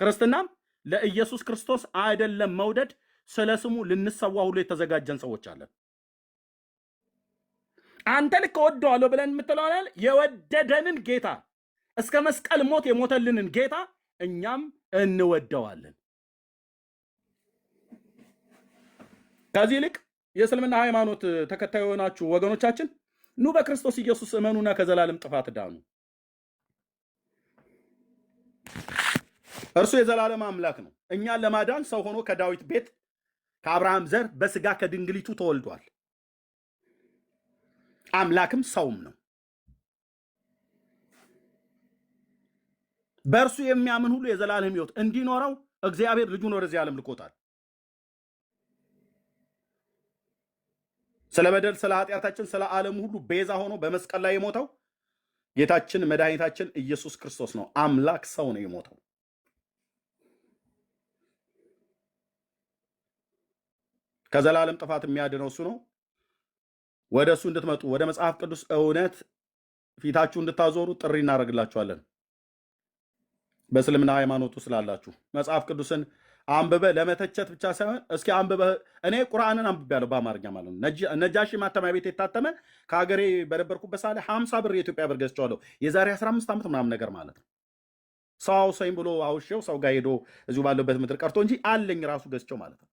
[SPEAKER 1] ክርስትናም ለኢየሱስ ክርስቶስ አይደለም መውደድ፣ ስለ ስሙ ልንሰዋ ሁሉ የተዘጋጀን ሰዎች አለን። አንተ ልክ እወደዋለሁ ብለን የምትለው አይደል? የወደደንን ጌታ፣ እስከ መስቀል ሞት የሞተልንን ጌታ እኛም እንወደዋለን። ከዚህ ይልቅ የእስልምና ሃይማኖት ተከታይ የሆናችሁ ወገኖቻችን ኑ በክርስቶስ ኢየሱስ እመኑና ከዘላለም ጥፋት ዳኑ። እርሱ የዘላለም አምላክ ነው። እኛን ለማዳን ሰው ሆኖ ከዳዊት ቤት ከአብርሃም ዘር በስጋ ከድንግሊቱ ተወልዷል። አምላክም ሰውም ነው። በእርሱ የሚያምን ሁሉ የዘላለም ሕይወት እንዲኖረው እግዚአብሔር ልጁን ወደዚህ ዓለም ልኮታል። ስለ በደል፣ ስለ ኃጢአታችን፣ ስለ ዓለም ሁሉ ቤዛ ሆኖ በመስቀል ላይ የሞተው ጌታችን መድኃኒታችን ኢየሱስ ክርስቶስ ነው። አምላክ ሰው ነው የሞተው። ከዘላለም ጥፋት የሚያድነው እሱ ነው። ወደ እሱ እንድትመጡ፣ ወደ መጽሐፍ ቅዱስ እውነት ፊታችሁ እንድታዞሩ ጥሪ እናደርግላችኋለን። በእስልምና ሃይማኖቱ ስላላችሁ መጽሐፍ ቅዱስን አንብበ ለመተቸት ብቻ ሳይሆን እስኪ አንብበ፣ እኔ ቁርአንን አንብቤያለሁ በአማርኛ ማለት ነው። ነጃሺ ማተሚያ ቤት የታተመ ከሀገሬ በነበርኩበት ሰዓት ላይ 50 ብር የኢትዮጵያ ብር ገዝቼዋለሁ። የዛሬ 15 ዓመት ምናምን ነገር ማለት ነው። ሰው አውሰኝ ብሎ አውሼው ሰው ጋር ሄዶ እዚሁ ባለበት ምድር ቀርቶ እንጂ አለኝ ራሱ ገዝቼው ማለት ነው።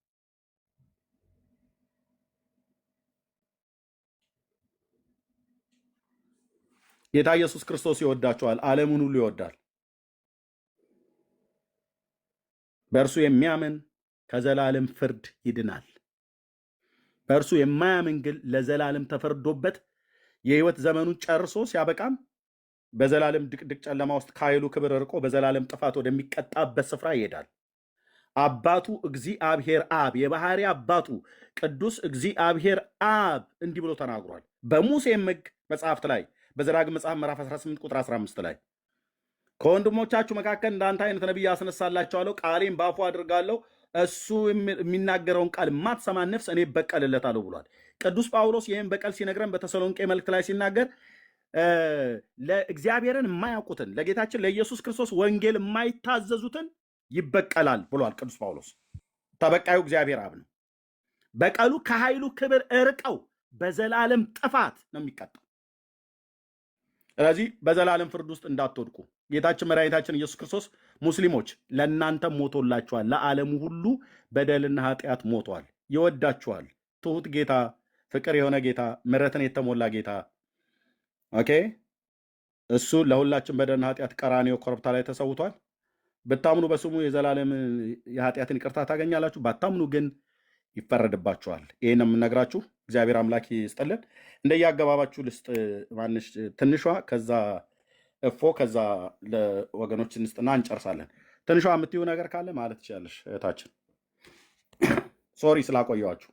[SPEAKER 1] ጌታ ኢየሱስ ክርስቶስ ይወዳቸዋል፣ ዓለሙን ሁሉ ይወዳል። በእርሱ የሚያምን ከዘላለም ፍርድ ይድናል። በእርሱ የማያምን ግን ለዘላለም ተፈርዶበት የህይወት ዘመኑን ጨርሶ ሲያበቃም በዘላለም ድቅድቅ ጨለማ ውስጥ ከኃይሉ ክብር ርቆ በዘላለም ጥፋት ወደሚቀጣበት ስፍራ ይሄዳል። አባቱ እግዚአብሔር አብ፣ የባህሪ አባቱ ቅዱስ እግዚአብሔር አብ እንዲህ ብሎ ተናግሯል። በሙሴም ሕግ መጽሐፍት ላይ፣ በዘዳግም መጽሐፍ ምዕራፍ 18 ቁጥር 15 ላይ ከወንድሞቻችሁ መካከል እንዳንተ አይነት ነቢይ አስነሳላችኋለሁ፣ ቃሌን በአፉ አድርጋለሁ፣ እሱ የሚናገረውን ቃል የማትሰማ ነፍስ እኔ እበቀልለታለሁ ብሏል። ቅዱስ ጳውሎስ ይህን በቀል ሲነግረን በተሰሎንቄ መልእክት ላይ ሲናገር ለእግዚአብሔርን የማያውቁትን፣ ለጌታችን ለኢየሱስ ክርስቶስ ወንጌል የማይታዘዙትን ይበቀላል ብሏል ቅዱስ ጳውሎስ። ተበቃዩ እግዚአብሔር አብ ነው። በቀሉ ከኃይሉ ክብር እርቀው በዘላለም ጥፋት ነው የሚቀጣው። ስለዚህ በዘላለም ፍርድ ውስጥ እንዳትወድቁ ጌታችን መድኃኒታችን ኢየሱስ ክርስቶስ ሙስሊሞች ለእናንተ ሞቶላችኋል። ለዓለሙ ሁሉ በደልና ኃጢአት ሞቷል። ይወዳችኋል። ትሁት ጌታ፣ ፍቅር የሆነ ጌታ፣ ምሕረትን የተሞላ ጌታ፣ okay። እሱ ለሁላችን በደልና ኃጢአት ቀራንዮ ኮረብታ ላይ ተሰውቷል። ብታምኑ በስሙ የዘላለም የኃጢአትን ይቅርታ ታገኛላችሁ። ባታምኑ ግን ይፈረድባችኋል። ይህን የምነግራችሁ እግዚአብሔር አምላክ ይስጥልን። እንደየአገባባችሁ ልስጥ። ማንሽ ትንሿ፣ ከዛ እፎ፣ ከዛ ለወገኖች እንስጥና እንጨርሳለን። ትንሿ የምትይው ነገር ካለ ማለት ትችላለሽ እህታችን። Sorry ስላቆየኋችሁ።